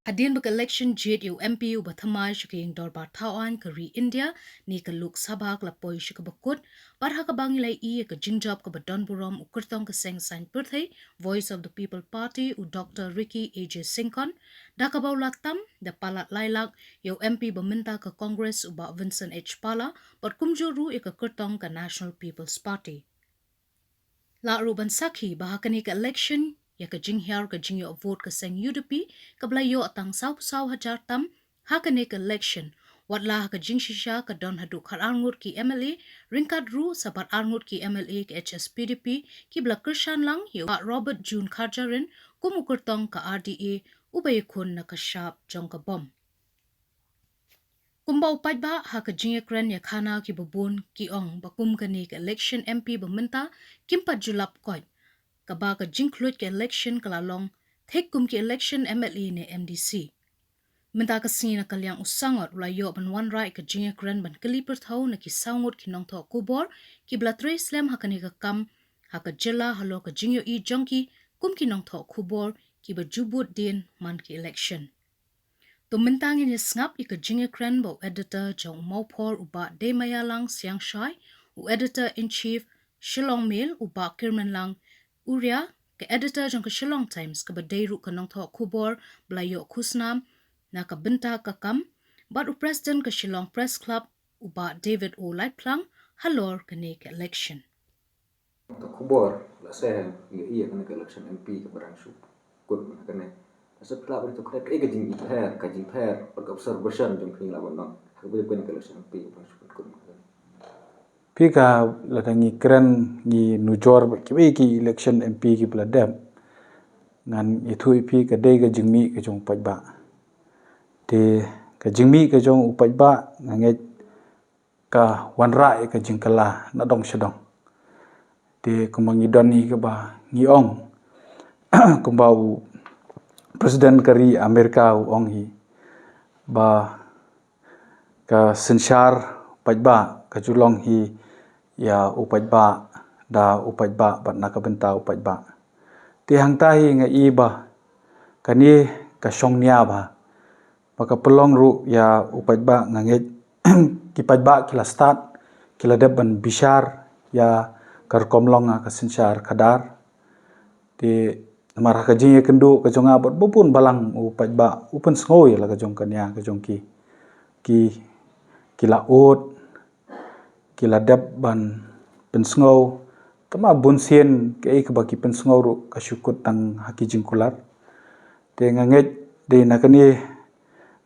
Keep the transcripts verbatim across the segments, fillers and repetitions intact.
Hadien ba ka election jied ïa u M P uba thymmai sha ka ïing dorbar thaw aiñ ka ri India, ne ka Lok Sabha ka la poi sha kaba kut, bad ha kaba ngi la ïohi ïa ka jingjop kaba don burom u kyrtong ka seng saiñ pyrthei, Voice of the People Party, u Doktor Ricky A J Syngkon, da kaba u la tam da palat lai lak ïa u M P ba mynta ka Congress u Bah Vincent H Pala, bad kumjuh ruh ïa ka kyrtong ka National People's Party. Lah ruh ban sakhi ba ha kane ka election, ïa ka jinghiar ka jingïoh vote ka seng U D P, kaba la ïoh tang saw phew saw hajar tam, ha kane ka election, wat la ha ka jingshisha ka don haduh khat ar ngut ki M L A, ryngkat ruh sa bad ar ngut ki M L A ka H S P D P, kiba la kyrshan lang ïa u Bah Robert June Kharjahrin, kum u kyrtong ka R D A, uba ïakhun na ka shap jong ka bom. Kumba u paidbah ha ka jingïakren ïa khana kiba bun ki ong ba kum kane ka election M P ba mynta kim pat ju lap koit. Kaba ka jingkhluit ka election ka la long thik kum ki election M L A ne M D C. Mynta ka sngi na ka liang u Sangot u la ïoh ban wanrah ïa ka jingïakren ban kylli pyrthaw na ki saw ngut ki nongthoh khubor kiba la trei slem ha kane ka kam ha ka jylla halor ka jingïohi jong ki kum ki nongthoh khubor kiba ju bud dien man ki election. To mynta ngin ïa sngap ïa ka jingïakren ba u editor jong u Mawphor u Bah Deimaïalang Siangshai, u editor in chief Shillong Mail u Bah Kirmenlang Uria, ka editor jong ka Shillong Times kaba dei ruh ka nongthoh khubor ba la ïoh khusnam na ka bynta ka kam, bad u president ka Shillong Press Club u Bah David O Laitphlang halor kane ka election. Ka khubor la seh ngi ïa kane ka election M P kaba dang shu kut na kane. La seh pla ban to kane ka jingpher, ka jingpher, bad ka observation jong phi la ban don. Kaba ïa kane ka election M P kaba dang shu kut na kane. Phi ka lada ngi kren ngi nujor ba kiba ki election M P kiba la dep. Ngan ïathuh ïa phi ka dei ka jingmih ka jong u paidbah. Te ka jingmih ka jong u paidbah nga ngeit ka wanrah ïa ka jingkylla na dong sha dong. Te kumba ngi don hi kaba ngi ong kumba u president ka ri Amerika u ong hi ba ka synshar paidbah ka ju long hi ïa u paidbah da u paidbah bad na ka bynta u paidbah. Te hangta hi nga i ba kane ka shong nia ba ba ka pynlong ruh ïa u paidbah nga ngeit ki paidbah ki la stad ki la dep ban bishar ïa ka rukom long ka synshar khadar. Te namar ha ka jingïakynduh ka jong nga bad ba bun balang u paidbah u pynsngew ïa la ka jong ka nia ka jong ki. Ki ki la ud ki la dep ban pynsngew. Tangba bun sien kaei kaba ki pynsngew ruh ka shu kut tang ha ki jingkular. Te nga ngeit dei na kane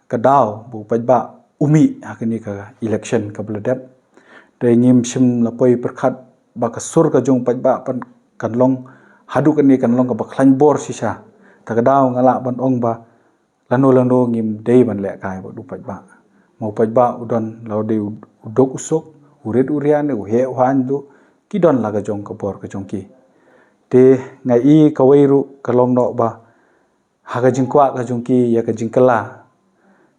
ka daw ba u paidbah u mih ha kane ka election kaba la dep. Te ngim shym la poi pyrkhat ba ka sur ka jong u paidbah kan long haduh kane kan long kaba khlaiñ bor shisha. Ta ka daw nga lah ban ong ba lano lano ngim dei ban lehkai bad u paidbah. Ma u paidbah u don la u dei u duk u suk, u rit u rian, u heh u haiñ, ki don la ka jong ka bor ka jong ki. Te nga i kawei ruh ka long noh ba ha ka jingkwah ka jong ki ïa ka jingkylla.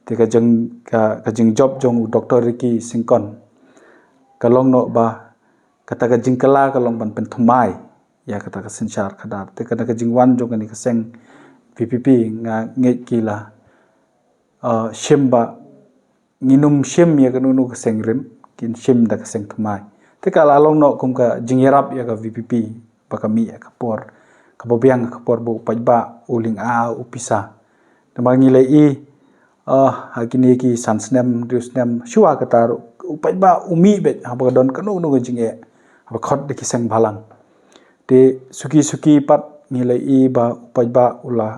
Te ka jing ka, ka jingjop jong u Doktor Ricky Syngkon ka long noh ba kata ka jingkylla ka long ban pynthymmai ïa kata ka synshar khadar. Te kata ka jingwan jong kane ka seng VPP nga ngeit ki la shim ba ngin ym shim ïa kano kano ka seng rim, kin shim da ka seng thymmai. Te ka la long noh kum ka jingïarap ïa ka VPP ba ka mih ïa ka por kaba biang, ka por ba u paidbah u lynga u pisa. Namar ngi la i ha kine ki san snem, hynriew snem shuwa kata ruh u paidbah u mih beit haba ka don kano kano ka jingeh, haba khot da ki seng bhalang. Te suki suki pat ngi la i ba u paidbah u la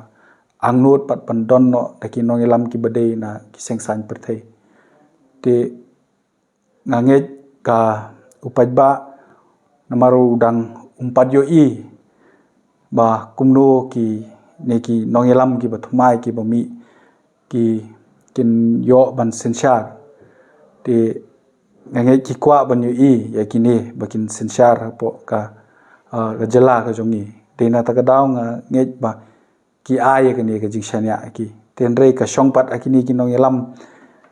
angnud pat ban don noh da ki nongïalam kiba dei na ki seng saiñ pyrthei. Te nga ngeit ka u paidbah namar u dang um pat ïohi ba kumno kine ki nongïalam kiba thymmai kiba mih ki kin ïoh ban synshar. Te nga ngeit ki kwah ban ïohi ïa kine ba kin synshar hapoh ka, ka jylla ka jong ngi. Te na kata ka daw nga ngeit ba ki ai ïa kane ka jingshaniah ïa ki. Te hynrei ka shong pat ha kine ki nongïalam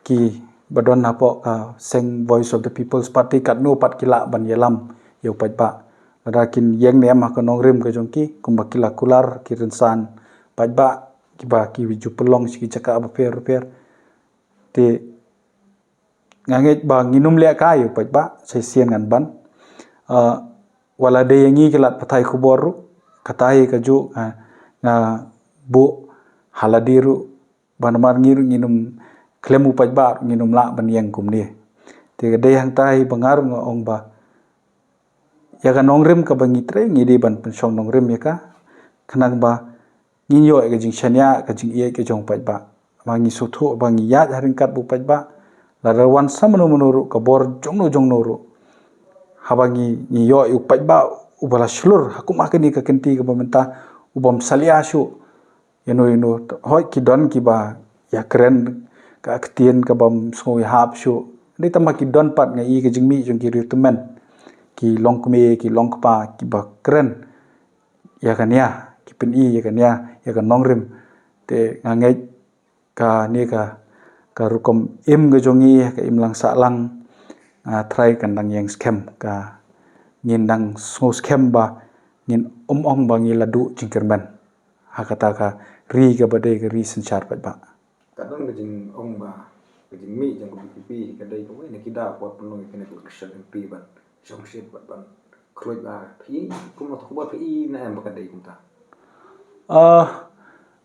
kiba don hapoh ka seng Voice of the People's Party katno pat ki lah ban ïalam ïa u paidbah. Lada kin ïeng ne em ha ka nongrim ka jong ki kumba ki la kular ki rynsan paidbah kiba ki ju pynlong sha ki jaka bapher bapher. Te nga ngeit ba ngin ym leh kai ïa u paidbah, shisien ngan ban. Ah, wat la dei ïa ngi ki lad pathai khubor ruh, kata hi kajuh nga, nga buh ha lade ruh, ba namar ngi ruh ngin ym khlem u paidbah ruh ngin ym lah ban ïeng kumne. Te ka dei hangta hi ba nga ruh nga ong ba ïa ka nongrim kaba ngi trei ngi dei ban pynshong nongrim ïa ka, khnang ba ngin ïoh ïa ka jingshaniah, ka jingïeit ka jong u paidbah. Ba ngi sngewthuh ba ngi ïaid ha ryngkat bad u paidbah, lada wan sa mano mano ruh, ka bor jongno jongno ruh, haba ngi, ngi ïoh ïa u paidbah uba la shlur ha kum ha kane ka kynti kaba mynta, u bym salia shuh ïano ïano. Hooid ki don kiba ïakren ka ktien ka bym sngew ïahap shuh. Dei tang ba ki don pat, nga i ka jingmih jong ki riewtymmen, ki longkmie ki longkpa kiba kren ïa ka nia, ki pyni ïa ka nia, ïa ka nongrim. Te nga ngeit kane ka, ka rukom im ka jong ngi, ka imlang sahlang, ah, Trai kan dang ïeng skhem, ka ngin dang sngew skhem ba ngin ym ong ba ngi la duh jingkyrmen ha kata ka ri kaba dei ka ri synshar paidbah. Ka don ka jingong ba ka jingmih jong ka V P P ka dei kawei na ki daw ba pynlong ïa kane ka election M P ban shongshit bad ban khluid ba phi, kumno to ba phi na em ba ka dei kumta. Ah,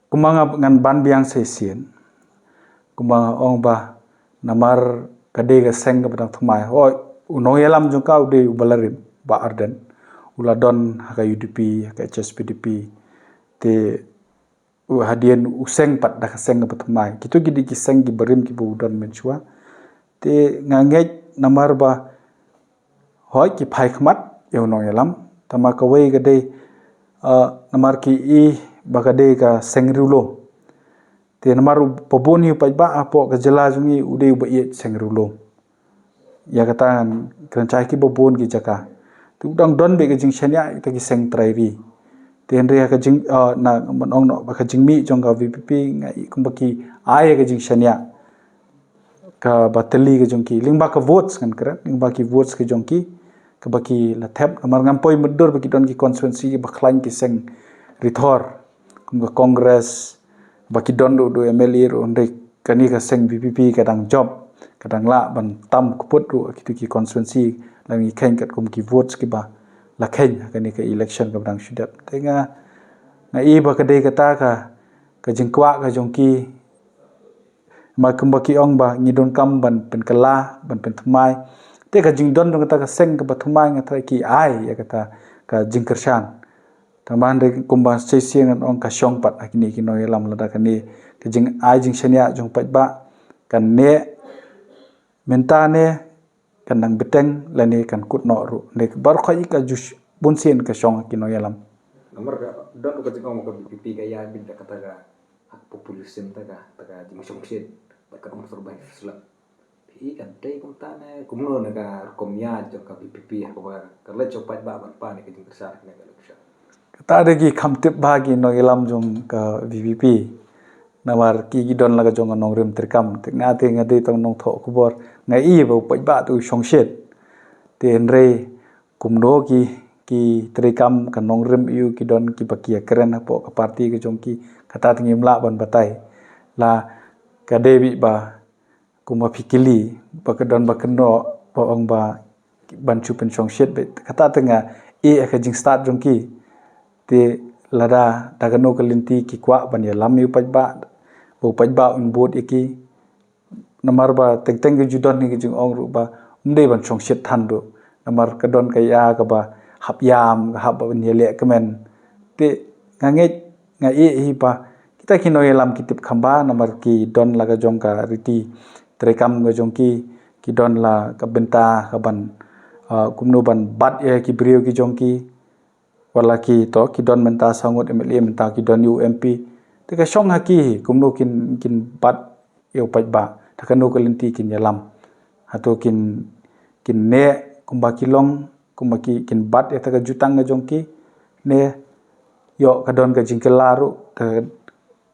kumba nga, ngan ban biang shisien. Kumba nga ong ba namar ka dei ka seng kaba dang thymmai. Hooid, u nongïalam jong ka u dei uba la rim, Bah Ardent. U la don ha ka U D P, ha ka H S P D P. Te u hadien u seng pat da ka seng kaba thymmai. Kito ki dei ki seng kiba rim kiba u don mynshuwa. Te nga ngeit namar ba hooid ki phai khmat ïa u nongïalam, tangba kawei ka dei, ah, namar ki i ba ka dei ka seng riewlum. Te namar u ba bun hi u paidbah hapoh ka jylla jong ngi u dei uba ïeit seng riewlum. Ïa kata ngan kren shai kiba bun ki jaka. Te u dang don beit ka jingshaniah ïa kita ki seng trai ri. Te hynrei ha ka jing, ah, na, ban ong noh ba ka jingmih jong ka V P P nga i kumba ki ai ïa ka jingshaniah kaba tylli ka jong ki, lyngba ka votes ngan kren, lyngba ki votes ka jong ki kaba ki la thep. Namar ngam poi mutdur ba ki don ki constituency kiba khlaiñ ki seng rithor, kum ka Congress, ba ki don ruh du M L A ruh, hynrei kane ka seng V P P ka dang jop, ka dang lah ban tam kput ruh ha kito ki constituency, la ngi kheiñ katkum ki votes kiba la kheiñ ha kane ka election kaba dang shu dep. Te nga, nga i ba ka dei kata ka, ka jingkwah ka jong ki, ma kumba ki ong ba ngi donkam ban pynkylla, ban pynthymmai. Te ka jingdon jong kata ka seng kaba thymmai nga tharai ki ai ïa kata ka jingkyrshan. Tangba hynrei kumba shisien ngan ong ka shong pat ha kine ki nongïalam lada kane ka jingai jingshaniah jong paidbah kan neh mynta ne kan nang bteng lane kan kut noh ruh. Hynrei baroh khoit ka ju bunsien ka shong ha ki nongïalam. Namar ka don ka jingong ka V P P ka ïa bit da kata ka hak populism, ta ka, ta ka jingshongshit bad ka ong sor bai slap. Phi kan dei kumta ne kumno ne ka rukom ïa jong ka V P P ha kaba ka leit jong paidbah ban pan ïa ka jingkyrshan ha kane ka election. Kata dei ki kham tip bha ki nongïalam jong ka V P P. Namar ki, ki don la ka jong ka nongrim treikam. Te nga te nga dei tang nongthoh khubor, nga i ba u paidbah te u shongshit. Te hynrei kumno ki, ki treikam ka nongrim ïa u ki don kiba ki ïakren hapoh ka party ka jong ki, kata te ngim lah ban batai. La ka dei beit ba kumba phi kylli ba ka don ba kynnoh ba ong ba ban shu pynshongshit beit. Kata te nga ïeh ha ka jingstad jong ki. Te lada da kano ka lynti ki kwah ban ïalam ïa u paidbah, ba u paidbah un vote ïa ki. Namar ba teng teng ka ju don hi ka jingong ruh ba ym dei ban shongshit than ruh. Namar ka don ka ïa kaba hap ïam, ka hap ban ïaleh kmen. Te nga ngeit, nga ïeh hi ba kita ki nongïalam ki tip kham bha namar ki don la ka jong ka riti treikam ka jong ki, ki don la ka bynta ka ban, ah, kumno ban bat ïa ki briew ki jong ki. Wat la ki to ki don mynta saw ngut M L A, mynta ki don ïa u M P. Te ka shong ha ki hi kumno kin, kin bat ïa u paidbah, da kano ka lynti kin ïalam. Hato kin, kin neh kumba ki long, kumba ki, kin bat ïa ta ka jutang ka jong ki, ne ïoh ka don ka jingkylla ruh, ka,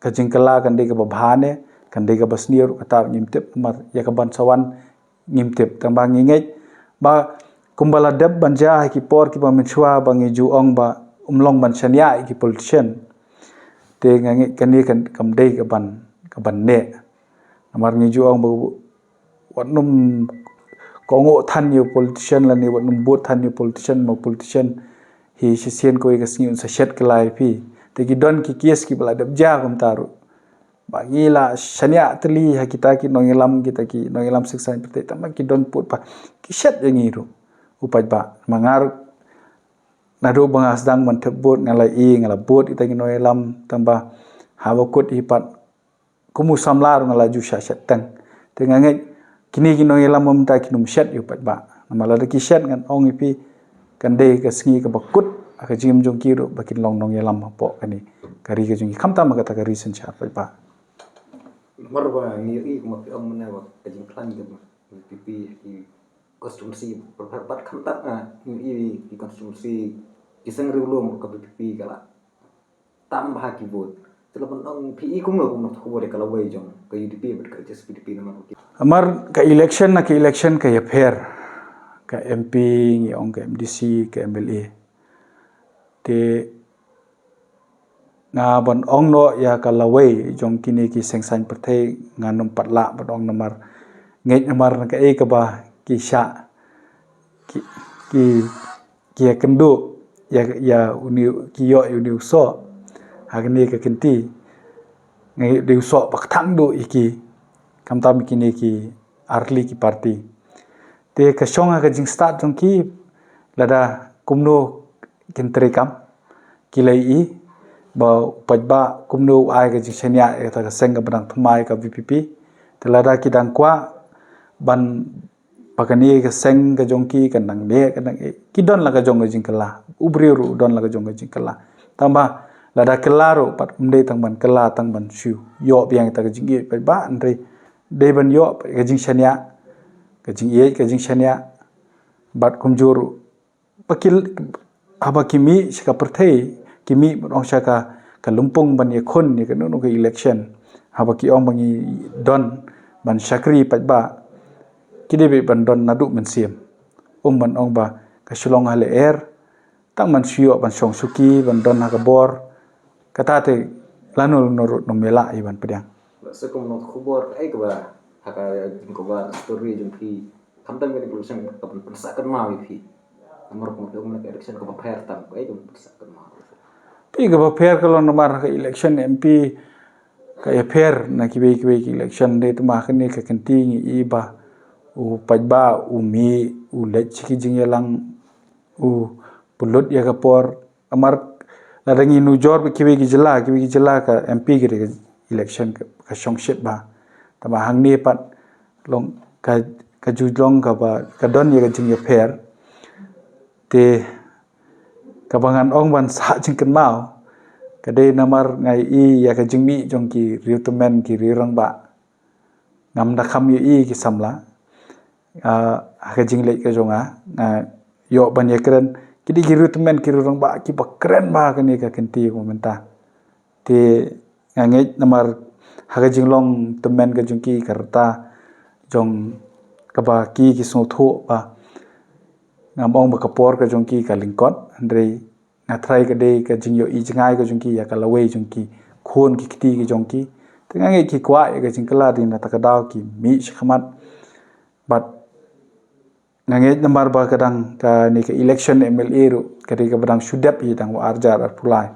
ka jingkylla kan dei kaba bha ne kan dei kaba sniew ruh kata ngim tip, namar ïa ka ban sa wan ngim tip. Tangba ngi ngeit ba kumba la dep ban jia ha ki por kiba mynshuwa ba ngi ju ong ba ym long ban shaniah ïa ki politician. Te nga ngeit kane kan kam dei ka ban, ka ban neh. Namar ngi ju ong ba wat nym kohnguh than ïa u politician lane wat nym bud than ïa u politician, ma u politician hi shisien kawei ka sngi un sa shet kylla ïa phi. Te ki don ki case kiba la dep jia kumta ruh. Ba ngi la shaniah tylli ha kita ki nongïalam, kita ki nongïalam seng saiñ pyrthei, tang ba ki don pud ba ki shet ïa ngi ruh u paidbah. Ma nga ruh naduh ba nga sdang ban thep vote nga la ïohi, nga la bud ita ki nongïalam, tang ba haba kut hi pat kum u samla ruh nga la ju shah shet tang. Te nga ngeit kine ki nongïalam mynta kin ym shet ïa u paidbah. Namar lada ki shet ngan ong ïa phi kan dei ka sngi kaba kut ha ka jingim jong ki ruh ba kin long nongïalam hapoh kane ka ri ka jong ki, khamtam ha kata ka ri synshar paidbah. Namar ba ngi ïohi kumba phi ong mynne ba ka jingkhlaiñ ka VPP ha ki constituency bad khamtam, ah, ngi ïohi ki constituency ki seng riewlum ka VPP ka la tam bha ha ki vote. Te la ban ong phi i kumno kumno khubor ïa ka lawei jong ka UDP bad ka HSPDP namar ki. Namar ka election na ka election ka ïapher. Ka MP ngi ong, ka MDC, ka MLA. Te nga ban ong noh ïa ka lawei jong kine ki seng saiñ pyrthei ngan ym pat lah ban ong namar ngeit namar na kaei kaba ki shah ki, ki, ki ïakynduh ïa, ïa une, ki ïoh ïa une u soh ha kane ka kynti. Nga ngeit u dei u soh ba kthang duh ïa ki, khamtam ïa kine ki artylli ki party. Te ka shong ha ka jingstad jong ki lada kumno kin treikam, ki la ïohi ba u paidbah kumno u ai ka jingshaniah ïa kata ka seng kaba dang thymmai ka VPP. Te lada ki dang kwah ban ba kane ka seng ka jong ki kan dang neh, kan dang eh, ki don la ka jong ka jingkylla. U briew ruh u don la ka jong ka jingkylla. Tang ba lada kylla ruh pat ym dei tang ban kylla tang ban shu ïoh biang ïa kata ka jingïeit paidbah, hynrei dei ban ïoh ka jingshaniah, ka jingïeit, ka jingshaniah. Bad kumjuh ruh ba ki, haba ki mih sha ka pyrthei, ki mih ban ong sha ka, ka lympung ban ïakhun ïa kano kano ka election. Haba ki ong ba ngi don ban shakri paidbah, ki dei beit ban don naduh mynsiem. Ym ban ong ba ka shu long ha lyer tang ban shu ïoh ban shong shuki, ban don ha ka bor. Kata te lano lano ruh ym ïaleh ïa ban pdiang. Ba sa kum nongkhubor, kaei kaba ha ka jingkhobar story jong phi, khamtam kane ka election ka ban pynsah kynmaw ïa phi? Namar kum ka election kaba pher tam, kaei kaba pynsah kynmaw? Te kaba pher ka long namar ka election MP ka ïapher na kiwei kiwei ki election, dei tang ba kane ka kynti ngi i ba u paidbah u mih, u leit sha ki jingïalang, u pynlut ïa ka por. Namar lada ngi nujor ba kiwei ki jylla, kiwei ki jylla ka MP ki dei ka election ka, ka shong shit bha. Tang ba hangne pat long ka, ka ju long kaba ka don ïa ka jingïapher. Te kaba ngan ong ban sah jingkynmaw ka dei namar nga i ïa ka jingmih jong ki riew tymmen, ki riew rangbah. Ngam da kham ïohi ki samla, ah, ha ka jingleit ka jong nga, nga ïoh ban ïakren. Ki dei ki riew tymmen, ki riew rangbah kiba kren bha ha kane ka kynti mynta. Te nga ngeit namar ha ka jinglong tymmen ka jong ki, ka rta jong kaba ki, ki sngewthuh ba ngam ong ba ka por ka jong ki ka lyngkot, hynrei nga tharai ka dei ka jingïohi jngai ka jong ki ïa ka lawei jong ki khun ki kti ki jong ki. Te nga ngeit ki kwah ïa ka jingkylla, dei na kata ka daw ki mih shakhmat. Bad nga ngeit namar ba ka dang kane ka election MLA ruh ka dei kaba dang shu dep hi, dang arhajar arphew lai.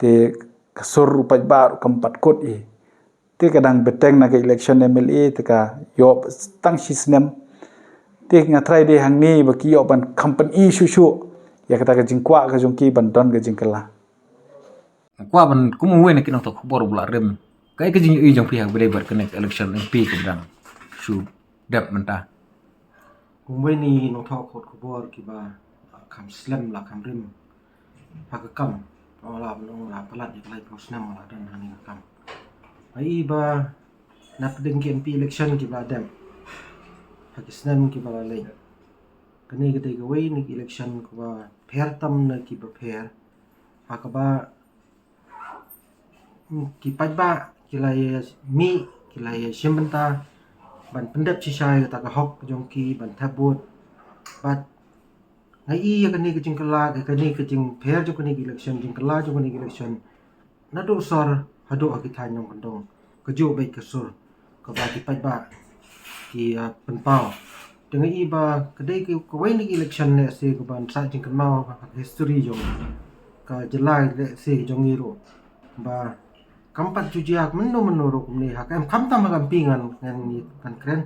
Te ka sur u paidbah ruh kam pat kut hi. Te ka dang bteng na ka election MLA, te ka ïoh tang shi snem. Te nga tharai dei hangne ba ki ïoh ban kham pyni shuh shuh ïa kata ka jingkwah ka jong ki ban don ka jingkylla. Nga kwah ban kum uwei na ki nongthoh khubor ba la rim, kaei ka jingïohi jong phi ha kaba ïadei bad kane ka election MP kaba dang shu dep mynta? Kum uwei na ki nongthoh khubor kiba, ah, kham slem la kham rim ha ka kam, la, la palat ïa ka laiphew snem la don ha kane ka kam. Ai ba na pdeng ki MP election kiba la dep ha ki snem kiba la leit, kane ka dei kawei na ki election kaba pher tam na kiba pher, ha kaba ki paidbah ki la ïa mih, ki la ïa shim bynta ban pyndep shisha ïa kata ka hok jong ki ban thep vote. Bad nga i ïa kane ka jingkylla, kane ka jingpher jong kane ka election, jingkylla jong kane ka election, naduh sor haduh ha ki thaiñ nongkyndong, kajuh beit ka sur kaba ki paidbah ki, ah, pynpaw. Te nga i ba ka dei ka, kawei na ki election lehse kaba ngi sah jingkynmaw ha ka history jong ka jylla lehse jong ngi ruh, ba kam pat ju jia mynno mynno ruh kumne ha ka, em, khamtam ha ka M P ngan, ngan, ngan kren.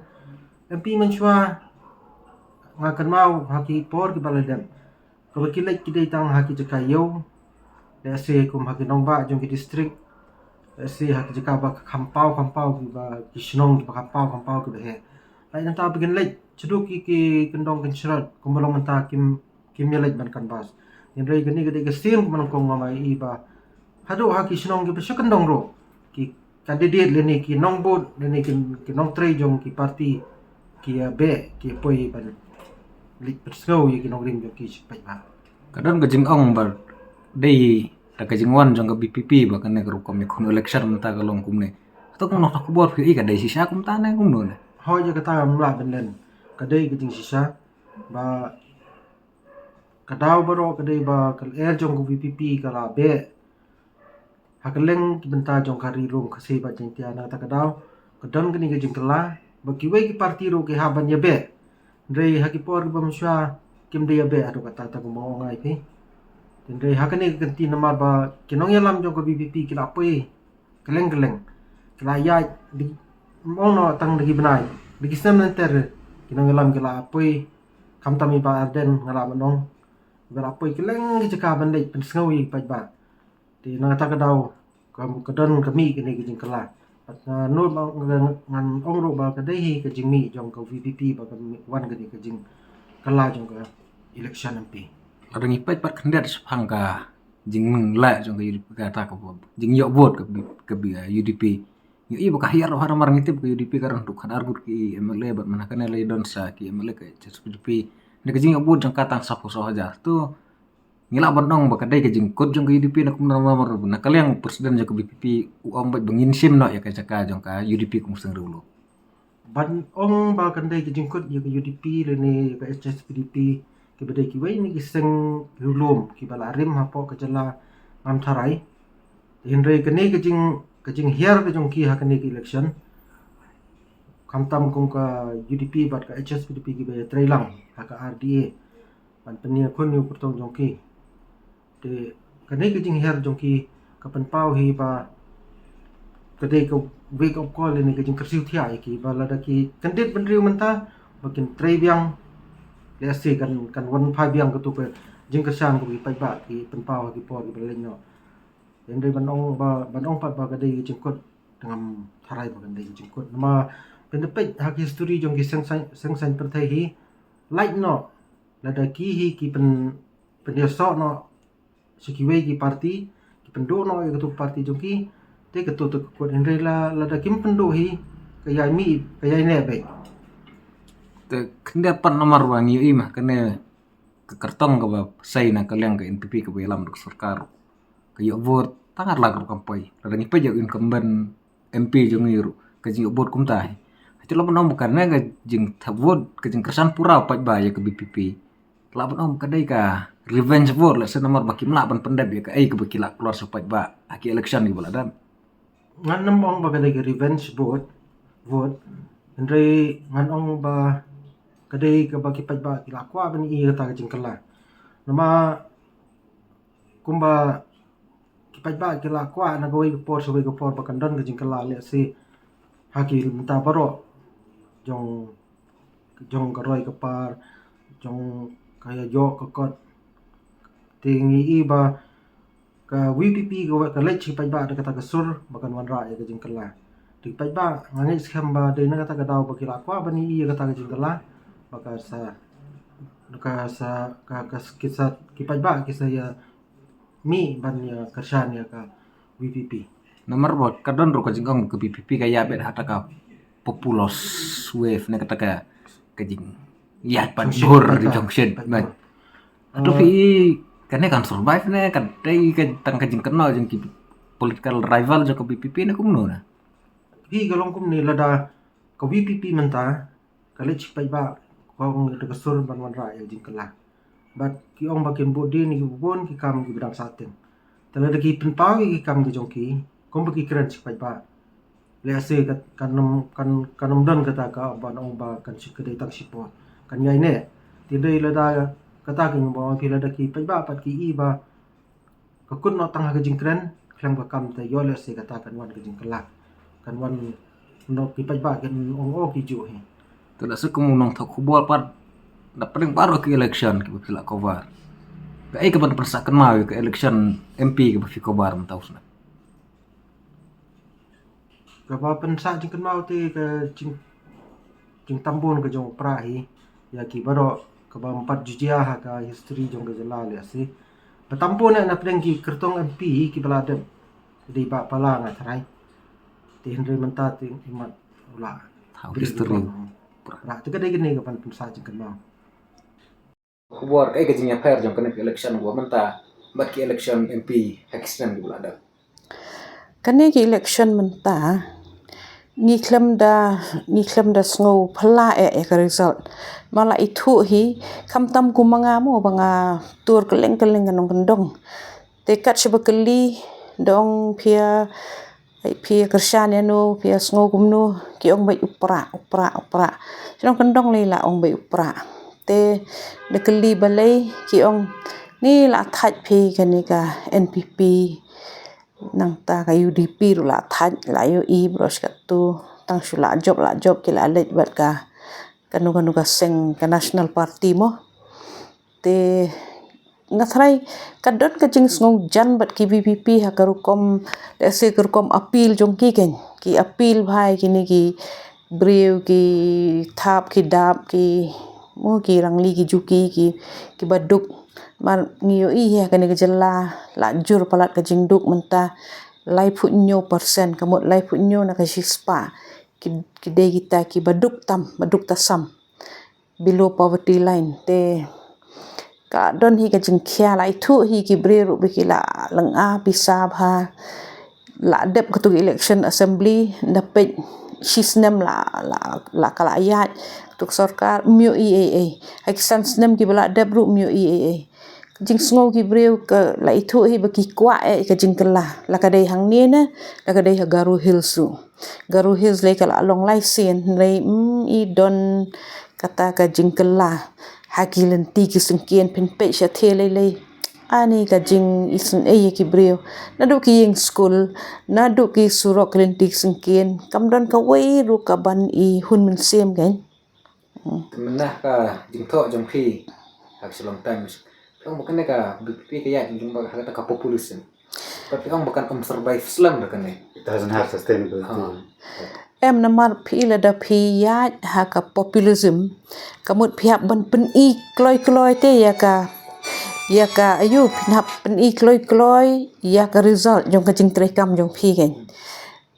M P mynshuwa nga kynmaw ha ki por kiba la dep, kaba ki leit ki dei tang ha ki jaka ïew, lehse kum ha ki nongbah jong ki district, lehse ha ki jaka ba kham paw kham paw kiba, ki shnong kiba kham paw kham paw kiba heh. Lait nangta ba kin leit shaduh ki, ki kyndong kynshrot, kumba long mynta kim, kim ïaleit ban canvass. Hynrei kane ka dei ka sien kumba nyngkong nga i ba haduh ha ki shnong kiba sha kyndong ruh, ki candidate lane ki nongbud lane ki, ki nongtrei jong ki party ki ïa beh, ki ïa poi ban leit pynsngew ïa ki nongrim jong ki sha ki paidbah. Ka don ka jingong ba dei da ka jingwan jong ka V P P ba kane ka rukom ïakhun election mynta ka long kumne. Hato ka nongthoh khubor phi i ka dei shisha kumta ne kumno ne? Hooid, ïa kata ngam lah ban len. Ka dei ka jingshisha ba ka daw baroh ka dei ba ka lyer jong ka V P P ka la beh ha kylleng ki bynta jong ka Ri Lum Khasi bad Jaiñtia. Na kata ka daw ka don kane ka jingkylla ba kiwei ki party ruh ki hap ban ïa beh. Hynrei ha ki por kiba mynshuwa kim da ïa beh haduh katta, kata kumba nga ong ïa phi. Hynrei ha kane ka kynti namar ba ki nongïalam jong ka V P P ki la poi kylleng kylleng, ki la ïaid, ym ong noh tang da ki bnai, da ki snem lynter ki nongïalam ki la poi. Khamtam i Bah Ardent nga lah ban ong, ba la poi kylleng ki jaka ban leit pynsngew ïa ki paidbah. Te na kata ka daw ka, ka don ka mih kane ka jingkylla. Bad nga nud ba, nga, ngan ong ruh ba ka dei hi ka jingmih jong ka V P P ba ka mih, wan kane ka jingkylla jong ka election M P. Lada ngi peit pat khyndiat shaphang ka jingleh jong ka U D P, kata ka jingïoh vote ka, ka, U D P. Ngi i ba ka hiar ruh ha namar ngi tip ka U D P ka rung duk khadar ngut ki M L A bad mynta kane la don sa ki M L A ka H S P D P. Nda ka jingïoh vote jong ka tang saphew saw hajar. To ngi lah ban ong ba ka dei ka jingkut jong ka U D P na kumno namar na ka liang president jong ka V P P u ong bad ba ngin shim noh ïa ka jaka jong ka U D P kum u seng riewlum. Ban ong ba kan dei ka jingkut ïa ka U D P lane ïa ka H S P D P, kiba dei kiwei na ki seng riewlum kiba la rim hapoh ka jylla ngam tharai. Hynrei kane ka jing, ka jinghiar ka jong ki ha kane ka election, khamtam kum ka U D P bad ka H S P D P kiba ïatrei lang ha ka R D A ban pynïakhun ïa u kyrtong jong ki. Te kane ka jinghiar jong ki ka pynpaw hi ba ka dei ka wake up call ne ka jingkyrsiew thiah ïa ki ba lada ki kyndit bynriew mynta ba kin trei biang, lehse kan, kan wan phai biang katu ka jingkyrshan kaba ki paidbah ki pynpaw ha ki por kiba leit noh. Hynrei ban ong ba, ban ong pat ba ka dei ka jingkut, te ngam tharai ba kan dei ka jingkut. Namar phin da peit ha ka history jong ki seng saiñ, seng saiñ pyrthei hi, lait noh lada ki hi ki pyn, pynïasoh noh sha kiwei ki party, ki pynduh noh ïa katu ka party jong ki, te katu te ka kut. Hynrei la, lada kim pynduh hi, ka ïai mih, ka ïai neh beit. Te khyndiat pat namar ba ngi ïohi ma kane ka kyrtong kaba sei na ka liang ka N P P kaba ïalam da ka sorkar, ka ïoh vote tang ar lak ruh kam poi. Lada ngi peit ïa u incumbent M P jong ngi ruh ka jingïoh vote kumta hi. Hato lah ban ong ba kane ka jingthep vote, ka jingkyrshan pura paidbah ïa ka V P P, lah ban ong ba ka dei ka revenge vote, lehse namar ba kim lah ban pyndep ïa kaei kaba ki la kular sha paidbah ha ki election kiba la dep? Ngan nym ong ba ka dei ka revenge vote, vote. Hynrei ngan ong ba ka dei kaba ki paidbah ki la kwah ban ïohi ïa kata ka jingkylla. Namar kumba ki paidbah ki la kwah na kawei ka por sha kawei ka por ba kan don ka jingkylla, lehse ha ki bynta baroh jong, jong ka roi ka par, jong ka ïajoh ka kot. Te ngi i ba ka V P P ka, ka leit sha ki paidbah da kata ka sur ba kan wanrah ïa ka jingkylla. Te ki paidbah nga ngeit skhem ba dei na kata ka daw ba ki la kwah ban ïohi ïa kata ka jingkylla, ba ka sa, ka sa, ka, ka, ki sa, ki paidbah ki sa ïa mih ban ïa kyrshan ïa ka V P P. Namar ba ka don ruh ka jingong ka V P P ka ïa beit ha kata ka populous wave ne kata ka, ka jingïaid pat bor, jong shet pat. Hato phi i kane kan survive ne ka dei ka tang ka jingkynnoh jong ki political rival jong ka V P P ne kumno na? Phi, ka long kumne, lada ka V P P mynta ka leit sha ki paidbah, ka ong da ka sur ban wanrah ïa ka jingkylla. Bad ki ong ba kin bud dien ïa ki bun ki kam kiba dang sah teng. Te lada ki pynpaw ïa ki kam ki jong ki, kumba ki kren sha ki paidbah, lehse kan, kan ym, kan, kan ym don kata ka ban ong ba kan shu, ka dei tang shipor. Kan ïai ne. Te dei lada kata ka ong ba phi, lada ki paidbah pat ki i ba ka kut noh tang ha ka jingkren, khlem ka kam, te ïoh lehse kata kan wan ka jingkylla. Kan wan noh ki paidbah kin ong, oh, ki juh hi. Te lehse kum u nongthoh khubor pat, da pdeng baroh ki election kiba phi la cover, kaei kaban pynsah kynmaw ïa ka election M P kaba phi cover mynta u snem? Kaba pynsah jingkynmaw te ka jing, jingtambun ka jong u Prah hi ïa ki baroh, kaba ym pat ju jia ha ka history jong ka jylla lehse. Ba tam bun eh na pdeng ki kyrtong M P kiba la dep, dei Bah Pala, nga tharai. Te hynrei mynta te imat u la thaw history. Prah. Te ka dei kane kaban pynsah jingkynmaw. Khubor, kaei ka jingïapher jong kane ka election kaba mynta bad ki election M P ha ki snem kiba la dep? Kane ka election mynta ngi khlem da, ngi khlem da sngew phylla eh ïa ka result. Ma la ithuh hi, khamtam kum ma nga mo ba nga tur kylleng kylleng ka nongkyndong. Te kat shaba kylli, da ong phi ïa, phi ïa kyrshan ïano, phi ïa sngew kumno, ki ong beit u Prah, u Prah, u Prah. Shnong kyndong lei la ong beit u Prah. Te da kylli balei, ki ong, ni la thait phi kane ka N P P, nangta ka U D P ruh la thait, la ïohi baroh shi katto, tang shu la jop, la jop ki la leit bad ka, kano kano ka seng, ka National Party mo. Te nga tharai ka don ka jingsngewjan bad ki V P P ha ka rukom, lehse ka rukom appeal jong ki, kan, ki appeal bha ïa kine ki briew, ki thap, ki dap, ki, mo, ki rangli, ki juki, ki, kiba duk. Mar ngi ïohi ha kane ka jylla, la jur palat ka jingduk mynta, laiphew hynñiew percent, ka mut laiphew hynñiew na ka shispah ki, ki dei kita kiba duk tam, ba duk tasam, below poverty line. Te ka don hi ka jingkhia, la ithuh hi ki briew ruh ba ki la lynga pisa bha. La dep katu ka election assembly, da peit shi snem la, la, la ka la ïaid katu ka sorkar, ym ïohi ei ei. Ha ki san snem kiba la dep ruh ym ïohi ei ei. Ka jingsngew ki briew ka la ithuh hi ba ki kwah eh ka jingkylla, la ka dei hangne ne, la ka dei ha Garo Hills ruh. Garo Hills lei ka la long lai sien, hynrei ym i don kata ka jingkylla ha ki lynti ki syngkien. Phin peit shatei lei lei, ani ka jingisynei ïa ki briew. Naduh ki ïing skul, naduh ki surok, ki lynti ki syngkien, kam don kawei ruh kaban i hun mynsiem, kan. Te mynta ka jingthoh jong phi ha ka Shillong Times, phi ong ba kane ka V P P ka ïaid jong ba ha kata ka populism. Ba phi ong ba kan ym survive slem da kane. It doesn't have sustainability. Ha. Em, namar phi, lada phi ïaid ha ka populism, ka mut phi hap ban pyni kloi kloi te ïa ka, ïa ka, ayu, phi hap pyni kloi kloi ïa ka result jong ka jingtrei kam jong phi, kan.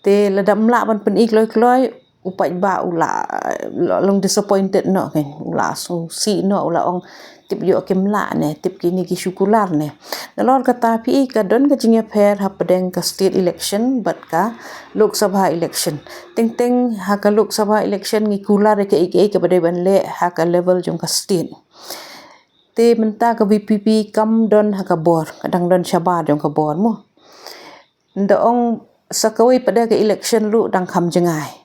Te lada ym lah ban pyni kloi kloi, u paidbah u la, la long disappointed noh, kan, u la sngewsih noh, u la ong tip ïoh kim lah ne, tip kine ki shu kular ne. Nalor kata phi, ka don ka jingïapher hapdeng ka state election bad ka Lok Sabha election. Teng teng ha ka Lok Sabha election ngi kular ïa kaei kaei kaba dei ban leh ha ka level jong ka state. Te mynta ka V P P kam don ha ka bor, ka dang don shabar jong ka bor mo. Nda ong sa kawei pat de ka election ruh dang kham jngai.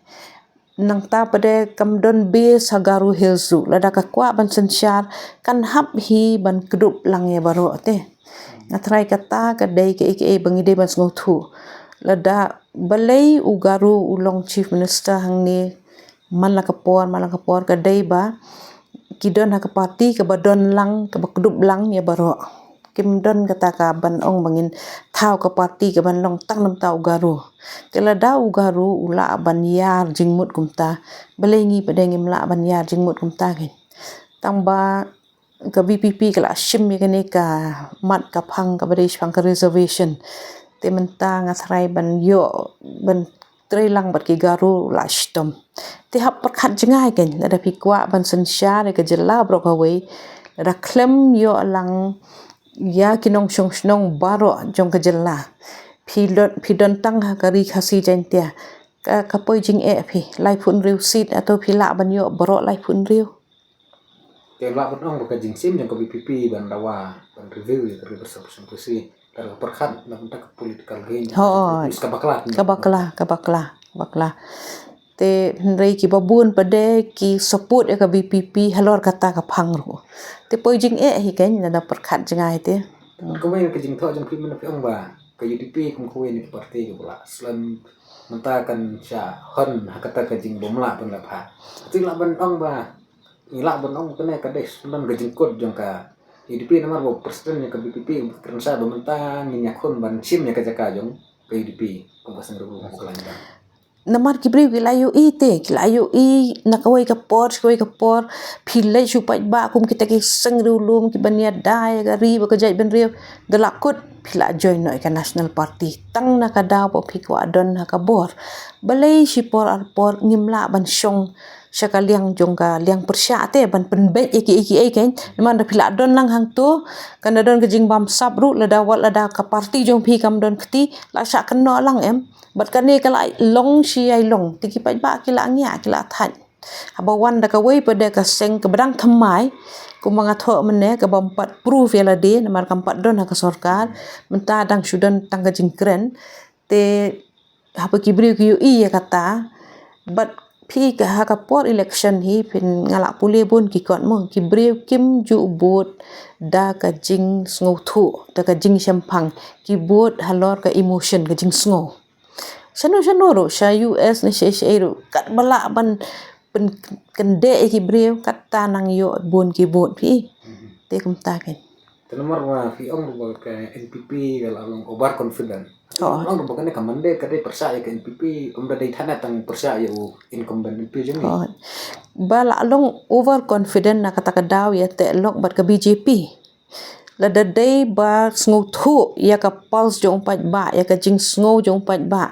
Nangta pat de kam don base ha Garo Hills ruh, lada ka kwah ban synshar kan hap hi ban kdup lang ïa baroh te. Nga tharai kata ka dei kaei kaei ba ngi dei ban sngewthuh. Lada balei u Garo u long Chief Minister hangne, man la ka por, man la ka por ka dei ba ki don ha ka party kaba don lang, kaba kdup lang ïa baroh. Kim don kata ka ban ong ba ngin thaw ka party kaban long tang namar u Garo. Te lada u Garo u lah ban ïar jingmut kumta, balei ngi pat de ngim lah ban ïar jingmut kumta, kan. Tang ba ka V P P ka la shim ïa kane ka mat ka phang kaba dei shaphang ka reservation. Te mynta nga tharai ban ïoh ban trei lang bad ki Garo la shitom. Te hap pyrkhat jngai, kan, lada phi kwah ban synshar ïa ka jylla baroh kawei, lada khlem ïoh lang ïa ki nongshong shnong baroh jong ka jylla, phi don, phi don tang ha ka Ri Khasi Jaiñtia, ka, ka poi jingeh phi, laiphew hynriew seat, hato phi lah ban ïoh baroh laiphew hynriew? Te lah ban ong ba ka jingshim jong ka V P P ban dawa, ban review ïa ka reservation policy, Ka pyrkhat na bynta ka political gain. Hooid. Ka bakla. Ka bakla, ka bakla, ka bakla. Te hynrei kiba bun pat de ki support ïa ka V P P halor kata ka phang ruh. Te poi jingeh hi kein lada pyrkhat jngai te. Kawei ka jingthoh jong phi mynta phi ong ba ka U D P kum kawei na ki party kaba la slem, mynta kan shah hon ha kata ka jingbymlah pynlap ha. Te lah ban ong ba, ngi lah ban ong kane ka dei sdang ka jingkut jong ka U D P namar ba president jong ka V P P u kren sa ba mynta ngin ïakhun ban shim ïa ka jaka jong ka U D P kum ka seng ruh ka lain ba. Namar ki briew ki la ïohi te, ki la ïohi na kawei ka por sha kawei ka por. Phi leit shu paidbah kum kita ki seng riewlum kiban ïada ïa ka ri bad ka jaitbynriew, da la kut phi la join noh ïa ka National Party. Tang na ka daw ba phi kwah don ha ka bor. Balei shipor arpor ngim lah ban shong sha ka liang jong ka liang pyrshah te ban pynbeit ïa kiei kiei kein. Namar da phi la don lang hangto, kan da don ka jingbamsap ruh lada wat lada ka party jong phi kam don kti, la shah kynnoh lang em. Bad kane ka la long shi ïa long. Te ki paidbah ki la ngiah, ki la thait. Haba wan da kawei pat de ka seng kaba dang thymmai, kumba nga thoh mynne, kaba ym pat proof ïa lade namar kam pat don ha ka sorkar. Mynta dang shu don tang ka jingkren. Te haba ki briew ki ïohi ïa kata, bad phi ka ha ka por election hi phin, nga la pule bun ki kot mo, ki briew kim ju vote da ka jingsngewthuh, da ka jingshemphang. Ki vote halor ka emotion, ka jingsngew. Shano shano ruh, sha U S ne sha, sha ruh, katba lah ban pynkyndeh ïa ki briew, kata nang ïoh bun ki vote phi. Te kumta kein. Te namar ba phi ong ba ka N P P ka la long overconfident. Oh. Ong ba kane ka mandate ka dei pyrshah ïa ka N P P, ym da dei than tang pyrshah ïa u incumbent M P jong ngi. Oh. Ba la long overconfident na kata ka daw ïa teh lok bad ka B J P. Lada dei ba sngewthuh ïa ka pulse jong u paidbah, ïa ka jingsngew jong u paidbah.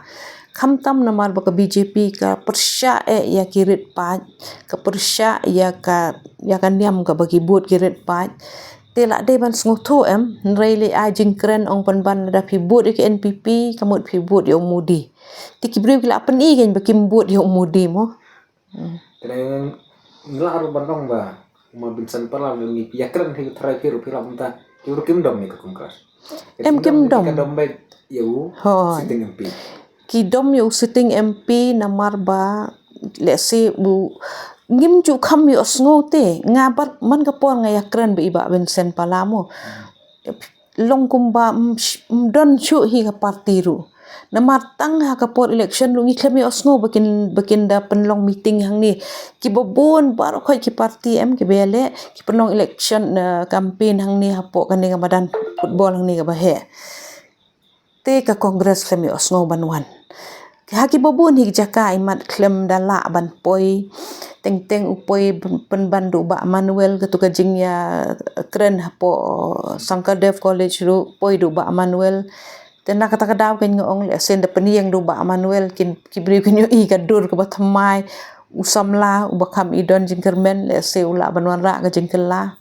Khamtam namar ba ka B J P ka pyrshah eh ïa ki rit paid, ka pyrshah ïa ka, ïa ka niam kaba ki vote ki rit paid. Te la dei ban sngewthuh em, hynrei lei ai jingkren ong pynban lada phi vote ïa ka N P P, ka mut phi vote ïa u Modi. Te ki briew ki la pyni kein ba kim vote ïa u Modi mo. Hmm. Te ngi lah ruh ban ong ba ma Vincent Pala lada ngi ïakren hi tharai phi ruh phi lah mynta ki ruh kim dom ïa ka Congress. Em, kim dom. Ka dom beit ïa u sitting M P. Ki dom ïa u sitting M P namar ba lehse u ngim ju kham ïohsngew te, nga bad man ka por nga ïakren bad i Bah Vincent Pala mo. Hmm. Long kumba ym sh-, ym don shuh hi ka party ruh. Namar tang ha ka por election ruh ngi khlem ïohsngew ba kin, ba kin da pynlong meeting hangne. Kiba bun baroh khoit ki party em kiba ïaleh, ki pynlong election, eh, campaign hangne hapoh kane ka madan football hangne kaba heh. Te ka Congress khlem ïohsngew ban wan. Ha kiba bun hi ki jaka imat khlem da lah ban poi. Teng teng u poi pyn-, pynban da u Bah Manuel, kato ka jingïakren hapoh Sankardev College ruh poi da u Bah Manuel. Te na kata ka daw kein nga ong lehse da pynïeng da u Bah Manuel kin, ki briew kin ïohi ka dur kaba thymmai, u samla uba kham i don jingkyrmen lehse u lah ban wanrah ka jingkylla.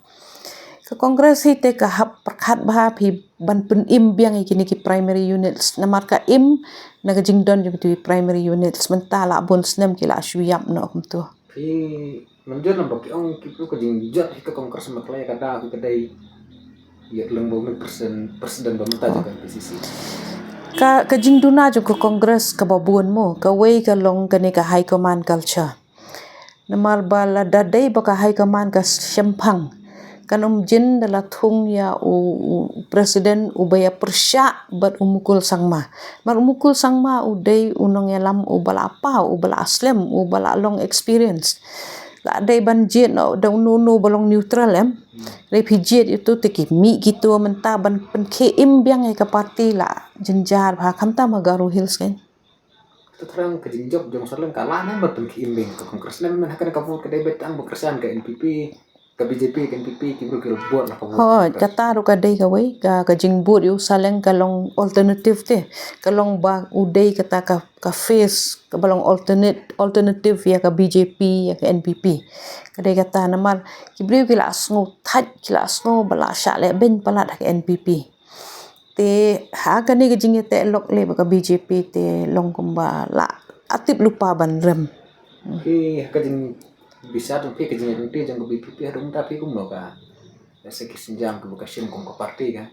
Ka Congress hi te ka hap pyrkhat bha phi ban pynim biang ïa kine ki primary units namar ka im na ka jingdon jong kito ki primary units mynta la bun snem ki la shu ïap noh kumto. Phi mynjur namar ki ong ki phi ka jingjot hi ka Congress ma ka la ïa ka da hi ka dei ïa leng ba u president, president ba mynta jong ka N P C C. Ka, ka jingduna jong ka Congress kaba bun mo, kawei ka long kane ka high command culture. Namar ba lada dei ba ka high command ka shemphang, kan ym jin da la thung ïa u, u president uba ïa pyrshah bad u Mukul Sangma. Namar u Mukul Sangma u dei u nongïalam uba la paw, uba la slem, uba la long experience. La dei ban jied noh da uno uno ba long neutral em. Hynrei phi jied ïa uto te ki mih kito mynta ban pynkhie im biang ïa ka party la jynjar bha khamtam ha Garo Hills kein. Te thrang ka jingjop jong u Saleng ka la ne ban pynkhie im biang ka Congress ne, men ha kane ka vote ka dei beit tang ba kyrshan ka N P P, ka B J P, ka N P P ki briew ki la vote la ka vote. Hooid, kata ruh ka dei kawei ka, ka jingvote ïa u Saleng ka long alternative te, ka long ba u dei kata ka, ka face kaba long alternate, alternative ïa ka B J P, ïa ka N P P. Ka dei kata namar ki briew ki la sngew thait, ki la sngew ba la shah leh beiñ palat ha ka N P P. Te ha kane ka jingïateh lok leh bad ka B J P te long kumba la atip lypa ban rem. Phi ha ka jingbishar jong phi, ka jingïaid lynti jong ka V P P haduh mynta phi kumno ka, lehse ki sienjam kiba ka shim kum ka party ka?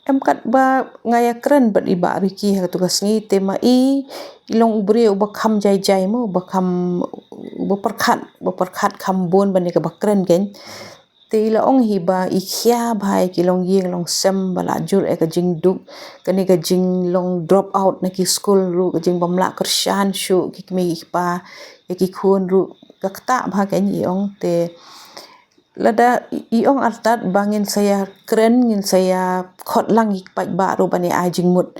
Em kat ba nga ïa kren bad i Bah Ricky ha katu ka sngi te ma i, i long u briew uba kham jai jai mo, uba kham, uba pyrkhat, uba pyrkhat kham bun ban ïa kaba kren kein. Te i la ong hi ba i khia bha ïa ki longïing longsem ba la jur ïa ka jingduk, kane ka jinglong drop out na ki skul ruh, ka jingbym lah kyrshan shuh ki kmie ki kpa ïa ki khun ruh. Ka ktah bha kein i ong te. Lada i ong artat ba ngin sa ïa kren, ngin sa ïa khot lang ïa ki paidbah ruh ban ïa ai jingmut.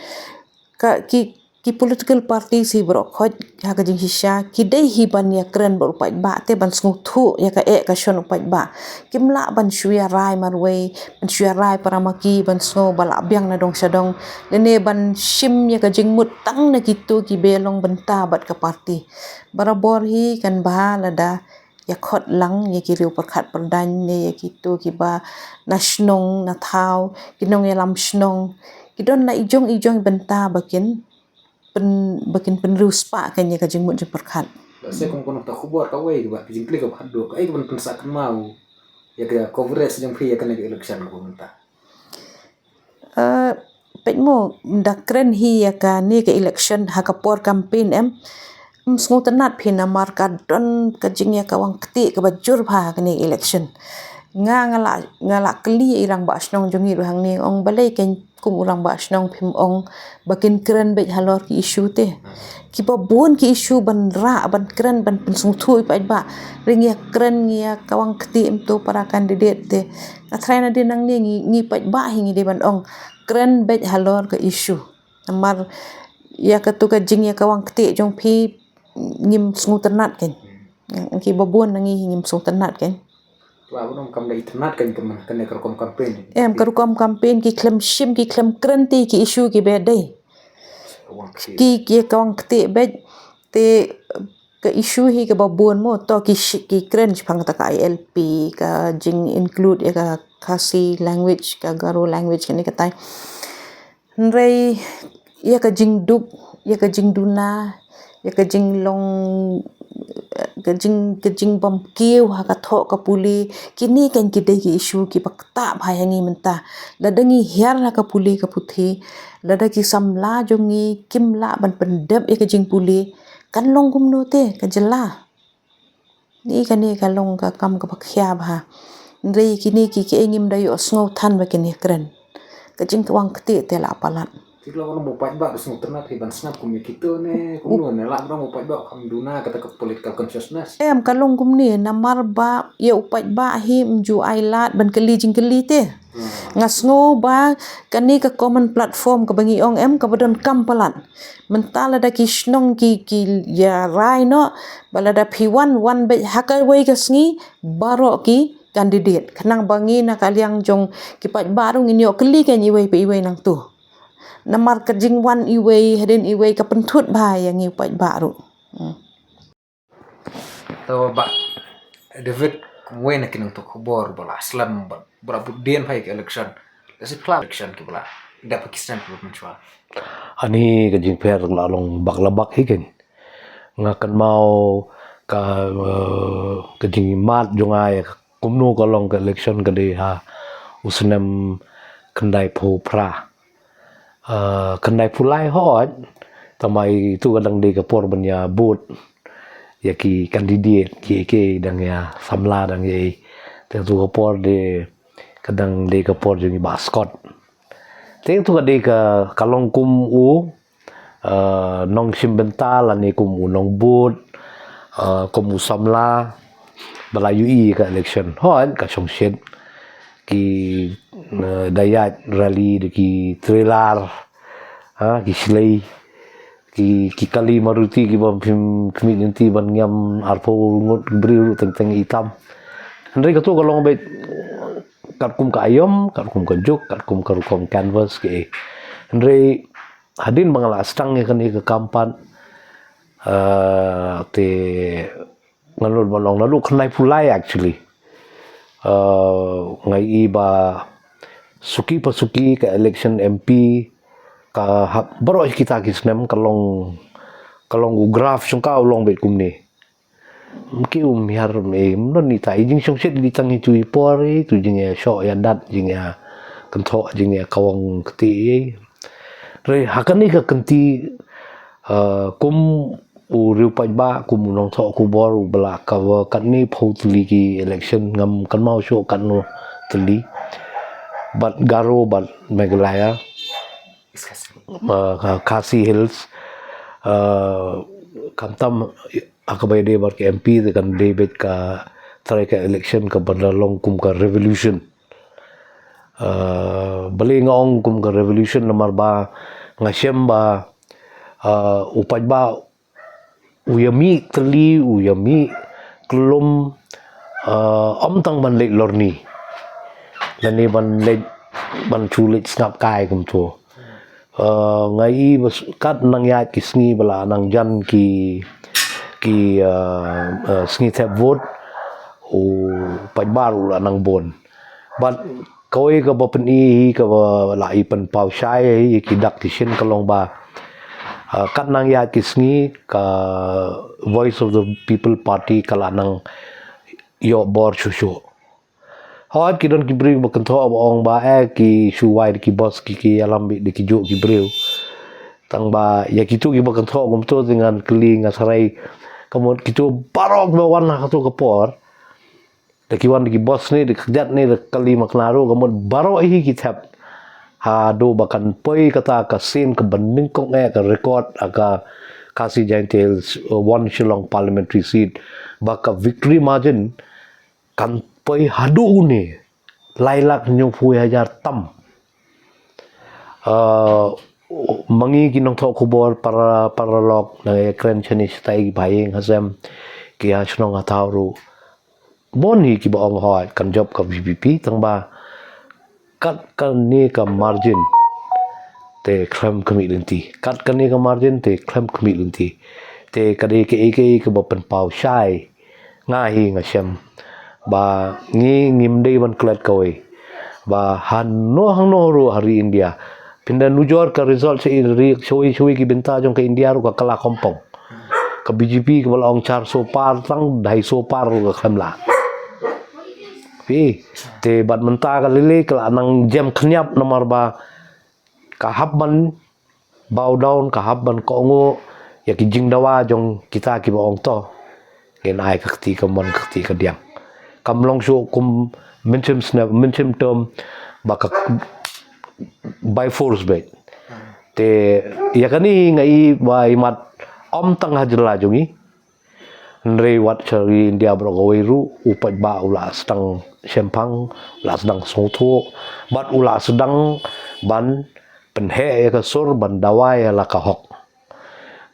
Ka ki, ki political party hi baroh khoit ha ka jingshisha ki dei hi ban ïa kren bad u paidbah te ban sngewthuh ïa ka eh ka shon u paidbah. Kim lah ban shu ïa rai marwei, ban shu ïa rai para ma ki, ban sngew ba la biang na dong sha dong, lane ban shim ïa ka jingmut tang na kito kiba long bynta bad ka party. Barabor hi kan bha lada ïa khot lang ïa ki riew pyrkhat pyrdaiñ ne ïa kito kiba na shnong na thaw, ki nongïalam shnong, ki don la i jong i jong i bynta ba kin pyn, ba kin pynriewspah kein ïa ka jingmut jingpyrkhat. Ba se kum kano ta khubor kawei ba ki jingklik ka bha duk, kaei ka ban pynsah kynmaw ïa ka coverage jong phi ïa kane ka election ka ba mynta. Eh, peit mo, da kren hi ïa kane ka election ha ka por campaign em. Em sngewtynnat phi namar ka don ka jingïakawang kti kaba jur bha ha kane ka election. Nga, nga la, nga la kylli ïa i rangbah shnong jong ngi ruh hangne, ong balei kein kum u rangbah shnong phim ong ba kin kren beit halor ki issue te. Kiba bun ki issue ban rah, ban kren, ban pynsngewthuh ïa paidbah. Ring ïa kren, ïakawang kti em to para candidate te. Nga tharai nadien nangne ngi, ngi paidbah hi ngi dei ban ong kren beit halor ka issue. Namar ïa katu ka jingïakawang kti jong phi ngim sngewtynnat kein. Kiba bun na ngi hi ngim sngewtynnat kein. Wa, bunom kam da itynnat kein ka man kane ka rukom campaign. Em, ka rukom campaign ki khlem shim, ki khlem kren te ki issue kiba dei. Kawang kti. Ki, ki kawang kti beit te ka issue hi kaba bun mo, to ki shi, ki kren shaphang kata ka I L P, ka jing include ïa ka Khasi language, ka Garo language, kane katai. Hynrei ïa ka jingduk, ïa ka jingduna, ïa ka jinglong, ka jing, ka jingbym kiew ha ka thoh ka pule, kine kein ki dei ki issue kiba ktah bha ïa ngi mynta. Lada ngi hiar ha ka pule ka puthi, lada ki samla jong ngi kim lah ban pyndep ïa ka jingpule, kan long kumno te ka jylla. Ni kane ka long ka kam kaba khia bha. Hynrei kine ki, ki ngim da ïohsngew than ba kin ïakren. Ka jingkawang kti te la palat. Te la wan mo paidbah da sngewtynnat hi ban sngap kum ïa kito ne, kumno ne, la wan mo paidbah kam duna kata ka political consciousness. Em, ka long kumne, namar ba ïa u paidbah hi ym ju ai lad ban kylli jingkylli te. Nga sngew ba kane ka common platform kaba ngi ong em, kaba donkam palat. Mynta lada ki shnong ki, ki ïa rai noh, ba lada phi wan, wan beit ha kawei ka sngi, baroh ki candidate. Khnang ba ngi na ka liang jong ki paidbah ruh ngin ïoh kylli kein iwei pa iwei nangtu. Namar ka jingwan iwei hadien iwei ka pynthut bha ïa ngi paidbah ruh. Hmm. To Bah David, kumwei na ki nongthoh khubor ba la slem ba, ba la bud dien bha ïa ka election. La shu pla election kiba la da Pakistan kiba mynshuwa. Ani ka jingpher la long bak la bak hi kein. Nga kynmaw ka, eh, ka jingmad jong nga ïa kumno ka long ka election ka dei ha u snem khyndai phew phra. Ah, khyndai phew lai hooid, tangba itu ka dang dei ka por ban ïa bud ïa ki candidate, ki, ki dang ïa samla dang ïa. Te itu ka por dei, ka dang dei ka por jong i Bah Scott. Te itu ka dei ka, ka long kum u, ah, nongshim bynta lane kum u nongbud, ah, kum u samla ba la ïohi ka election. Hooid, ka shongshit ki, eh, da ïaid rally da ki trailer, ha, ki shlei, ki, ki kali Maruti kiba phim khmih lynti ban ngiam arphew ngut briew ruh teng teng i tam. Hynrei kato ka long beit katkum ka aïom, katkum ka juk, katkum ka rukom canvass ki. Hynrei hadien ba nga la sdang ïa kane ka kam pat, eh, te ngan lut ban ong naduh khyndai phew lai actually. Uh, nga i ba suki pa suki ka election M P ka hap baroh kita ki snem ka long, ka long u graph jong ka u long beit kumne. Ki um hiar me, mnon ni ta i jingshongshit di tang itu i por itu jingïashoh ïadat jingïa kynthoh jingïakawang kti ei. Re ha kane ka kynti, uh, kum u riew paidbah, kum u nongthoh khubor u ba la cover katne phew tylli ki election, ngam kynmaw shuh katno tylli. Bad Garo bad Meghalaya, uh, Khasi Hills, uh, khamtam ha kaba ïadei bad ka M P te kan dei beit ka trai ka election kaba la long kum ka revolution. Uh, balei nga ong kum ka revolution? Namar ba nga shem ba, uh, u paidbah u ïa mih tylli, u ïa mih kyllum, uh, ym tang ban leit lorni lane ban leit, ban shu leit sngap kai kumto. Uh, nga i bas kat nang ïaid ki sngi ba la nang jan ki, ki, uh, uh, sngi thep vote, u paidbah u la nang bun. Bad kawei kaba pyni hi, kaba la i pynpaw shai hi ki dak ki shin ka long ba, uh, kat nang ïaid ki sngi ka Voice of the People Party ka la nang ïoh bor shuh shuh. Hooid ki don ki briew ba kynthoh ba ong ba eh ki shu wai da ki bus ki, ki ïalam beit da ki juh ki briew. Tang ba ïa kito kiba kynthoh kumto te ngan kylli, nga sarai, ka mut kito baroh kiba wan ha kato ka por, da ki wan da ki bus ne, da ki kjat ne, da kali makna ruh, ka mut baroh hi ki thep haduh ba kan poi kata ka sien kaba nyngkong eh ka record ha ka Khasi Jaintia Hills, uh, One Shillong Parliamentary Seat, ba ka victory margin kan poi haduh une lai lak hynñiewphew hajar tam. Uh, ma ngi ki nongthoh khubor para, paralok, nang ïa kren shane shatai ki bahaïing hasem, ki ha shnong ha thaw ruh, bun hi kiba ong hooid kan jop ka V P P, tang ba kat kane ka margin te khlem khmih lynti, kat kane ka margin te khlem khmih lynti. Te ka dei kaei kaei kaba pynpaw shai. Nga hi nga shem ba ngi ngim dei ban klet kawei ba hano hangno ruh ha ri India. Phin da nujor ka result sha ri, shawei shawei ki bynta jong ka India ruh ka kylla kompong. Ka B J P kaba la ong char so par, tang dai so par ruh ka khlem lah. Phi, te bad mynta ka lei lei ka la nang jem khniap namar ba ka hap ban bow down, ka hap ban kohnguh ïa ki jingdawa jong kita kiba ong to ngin ai ka kti kamon ka kti kadiang. Kam long shuh kum mynshem snep, mynshem term ba ka by force beit. Te ïa kane nga i ba imat ym tang ha jylla jong ngi, hynrei wat sha ri India baroh kawei ruh u paidbah u la sdang shemphang, u la sdang sngewthuh, bad u la sdang ban pynheh ïa ka sur ban dawa ïa la ka hok.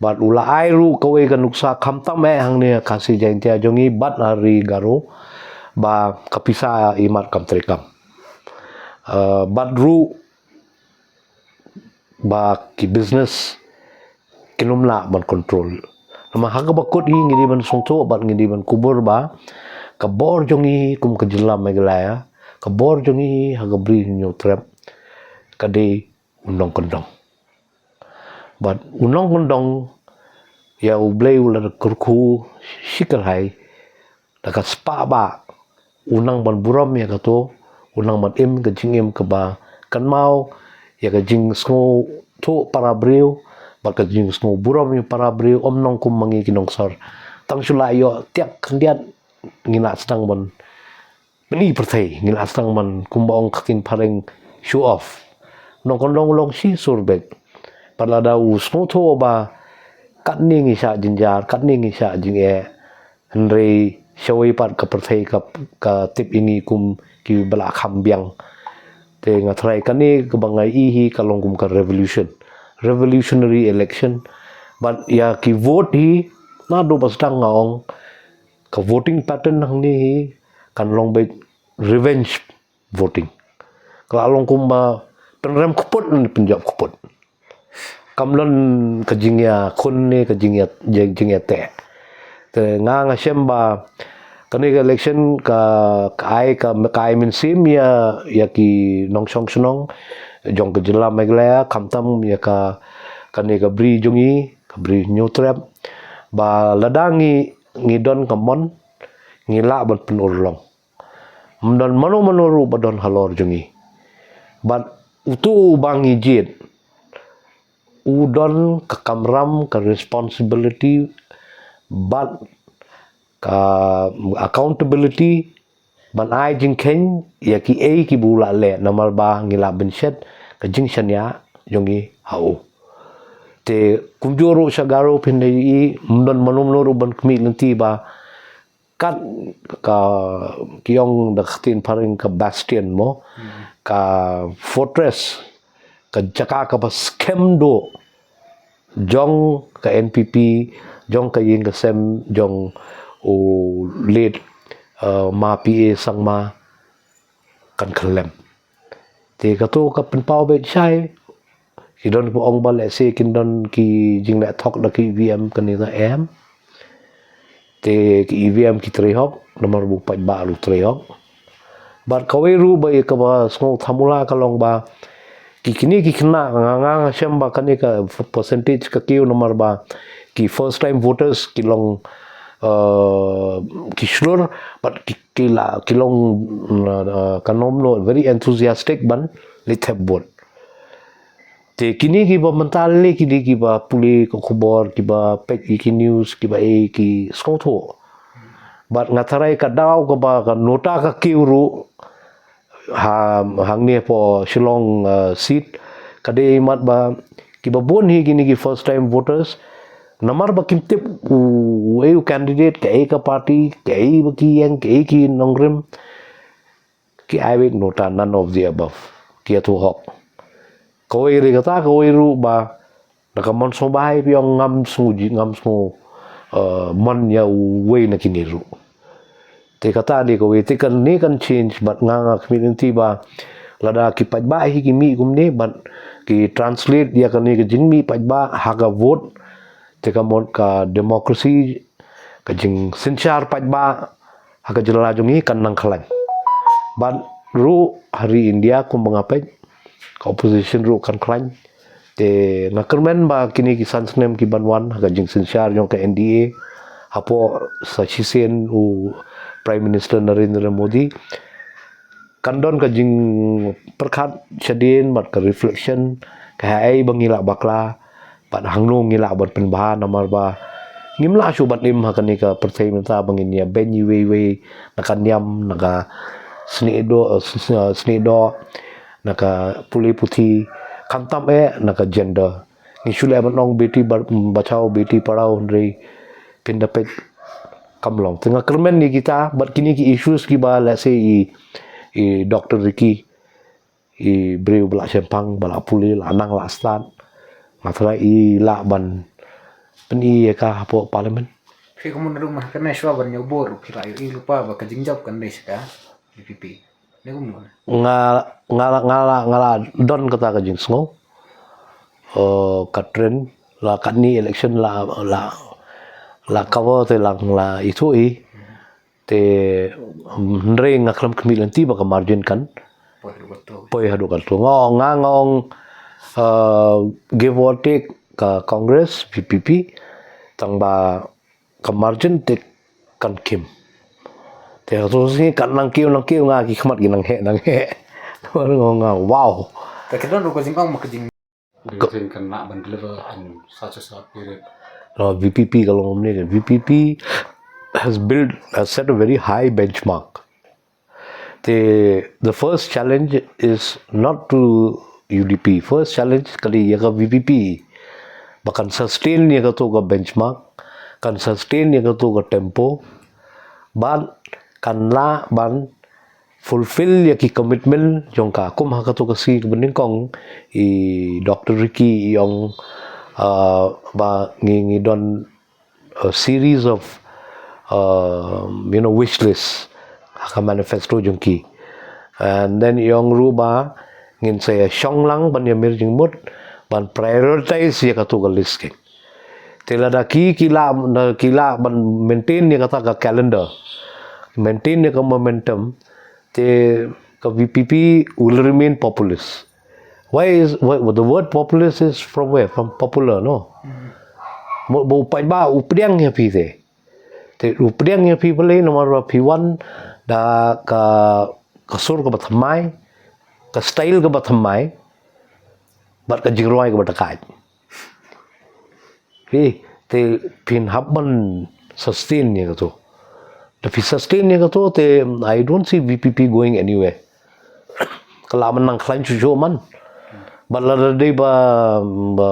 Bad u la ai ruh kawei ka nuksa khamtam eh hangne ha Khasi Jaintia jong ngi bad ha ri Garo ba ka pisa imat kam treikam. Uh, bad ruh ba ki business kin ym lah ban control. Namar ha kaba kut hi ngi dei ban sngewthuh bad ngi dei ban kubur ba ka bor jong ngi kum ka jylla Meghalaya, ka bor jong ngi ha ka Bri Hynñiewtrep ka dei u nongkyndong. Bad u nongkyndong ïa U Blei u la kyrkhu shi kyrhai da ka spah ba u nang ban burom ïa kato, u nang ban im ka jingim kaba kynmaw ïa ka jingsngewthuh para briew bad ka jingsngewburom ïa para briew, ym nang kum ma ngi ki nongsor. Tang shu la ïoh tiak khyndiat ngi la sdang ban pyni pyrthei, ngi la sdang ban, kumba ong ka ktien phareng, show off. Nongkyndong u long shi sur beit. Pat lada u sngewthuh ba katne ngi shah jynjar, katne ngi shah jingeh, hynrei shawei pat ka pyrthei ka, ka tip ïa ngi kum kiba la kham biang. Te nga tharai kane kaba nga i hi ka long kum ka revolution, revolutionary election. Bad ïa ki vote hi naduh ba sdang nga ong ka voting pattern hangne hi kan long beit revenge voting. Ka la long kumba pynrem kput ne pynjop kput. Kam don ka jingïakhun ne ka jingïa, jing, jingïateh. Te nga, nga shem ba kane ka election ka, ka ai, ka, ka ai mynsiem ïa, ïa ki nongshong shnong jong ka jylla Meghalaya, khamtam ïa ka, kane ka Bri jong ngi, ka Bri Hynñiewtrep, ba lada ngi, ngi don ka mon, ngi lah ban pynurlong. Ym don mano mano ruh ba don halor jong ngi. Bad utu uba ngi jied u don ka kamram, ka responsibility bad ka accountability ban ai jingkheiñ ïa kiei kiba u la leh, namar ba ngi la bynshet ka jingshaniah jong ngi ha u. Te kumjuh ruh sha Garo phin da ïohi, ym don mano mano ruh ban khmih lynti ba kat ka, ki ong da ka ktien phareng ka bastion mo, ka fortress, ka jaka kaba skhem duh jong ka N P P, jong ka ïing ka sem jong u late, uh, Ma P A Sangma kan khyllem. Te kato ka pynpaw beit shai. Ki don kiba ong ba lehse kin don ki jingleh thok da ki E V M, kane ka em. Te ki E V M ki trei hok, namar ba u paidbah ruh u trei hok. Bad kawei ruh ba ïa kaba sngew thamula ka long ba ki kine ki khynnah, nga, nga, nga shem ba kane ka percentage ka kiew namar ba ki first time voters ki long, uh, ki shlur, bad ki, ki la, ki long, uh, ka nom no very enthusiastic ban leit thep vote. Te kine kiba mynta lei, kine kiba pule ka khubor, kiba peit ïa ki news, kiba ei, ki sngewthuh. Bad nga tharai ka daw kaba ka nota ka kiew ruh ha, hangne hapoh Shillong, uh, seat, ka dei mat ba kiba bun hi kine ki first time voters, namar ba kim tip u, uei u candidate, kaei ka party, kaei ba ki ïeng, kaei ki nongrim, ki ai beit nota, none of the above. Ki ïathuh hok. Kawei ruh kata, kawei ruh ba da ka mon sngewbha ïa phi, ong ngam sngew ji, ngam sngew, uh, mon ïa uwei na kine ruh. Te kata dei kawei, te kane kan change, bad nga, nga khmih lynti ba lada ki paidbah hi ki mih kumne bad ki translate ïa kane ka jingmih paidbah ha ka vote, te ka mut ka democracy, ka jingsynshar paidbah ha ka jylla jong ngi kan nang khlaiñ. Bad ruh ha ri India kumba nga peit, ka opposition ruh kan khlaiñ. Te nga kyrmen ba kine ki san snem ki ban wan ha ka jingsynshar jong ka N D A, hapoh sa shisien u Prime Minister Narendra Modi, kan don ka jingpyrkhat shadien bad ka reflection, kaei ba ngi lah bakla bad hangno ngi lah ban pynbha, namar ba ngim lah shuh ban im ha kane ka pyrthei mynta ba ngin ïa beiñ iwei iwei na ka niam, na ka snieh doh, eh, s-, s-, snieh doh, na ka pule puthi, khamtam eh na ka gender. Ngi shu leh ban ong beti ba-, bachao, beti padhao, hynrei pynda peit kam long. Te nga kyrmen ïa kita bad kine ki issues kiba lehse i, i Doctor Ricky, i briew ba la shemphang, ba la pule, la nang la stad, nga tharai i lah ban pyni ïa ka hapoh Parliament. Phi kumno ruh ma kane shuwa ban ïa bor, phi la ïohi lypa ba ka jingjop kan dei sha ka V P P. Nga, nga, nga la, nga la don kata ka jingsngew. Eh, ka trend la katni election la, la, la cover te la, la ithuh hi. Te, um, hynrei nga khlem khmih lynti ba ka margin kan poi haduh katto. Nga, nga, nga ong, eh, give or take ka Congress, V P P, tang ba ka margin te kan khim. Te ha tu sngi kan nang kiew, nang kiew, nga ki khmat ki nang heh, nang heh. Nga, nga, wow. Ka kidon ruh ka jingong ma ka jing- Ka- Kan lah ban deliver in such a short period. No, V P P ka long kumne, V P P has built, has set a very high benchmark. The, the first challenge is not to U D P. First challenge ka dei ïa ka V P P. Ba kan sustain ïa kato ka benchmark, kan sustain ïa kato ka tempo, bad kan lah ban fulfill ïa ki commitment jong ka. Kum ha kato ka sngi kaba nyngkong, i Doctor Ricky i ong, uh, ba ngi, ngi don a series of, uh, you know, wish list ha ka manifesto jong ki. And then i ong ruh ba ngin sa ïa shong lang ban ïa mir jingmut, ban prioritize ïa kato ka list ki. Te lada ki, ki lah, ki lah ban maintain ïa kata ka calendar, maintain ïa ka momentum, te ka V P P will remain populist. Why is, why, the word populist is from where? From popular, no? Mo, ba u paidbah u pdiang ïa phi te. Te u pdiang ïa phi balei, namar ba phi wan da ka, ka sur kaba thymmai, ka style kaba thymmai bad ka jingrwai kaba dakaid. Phi, te phin hap ban sustain ïa kato. Da phi sustain ïa kato te, I don't see V P P going anywhere. Ka lah ban nang khlaiñ shuh shuh man. Bad lada dei ba, ba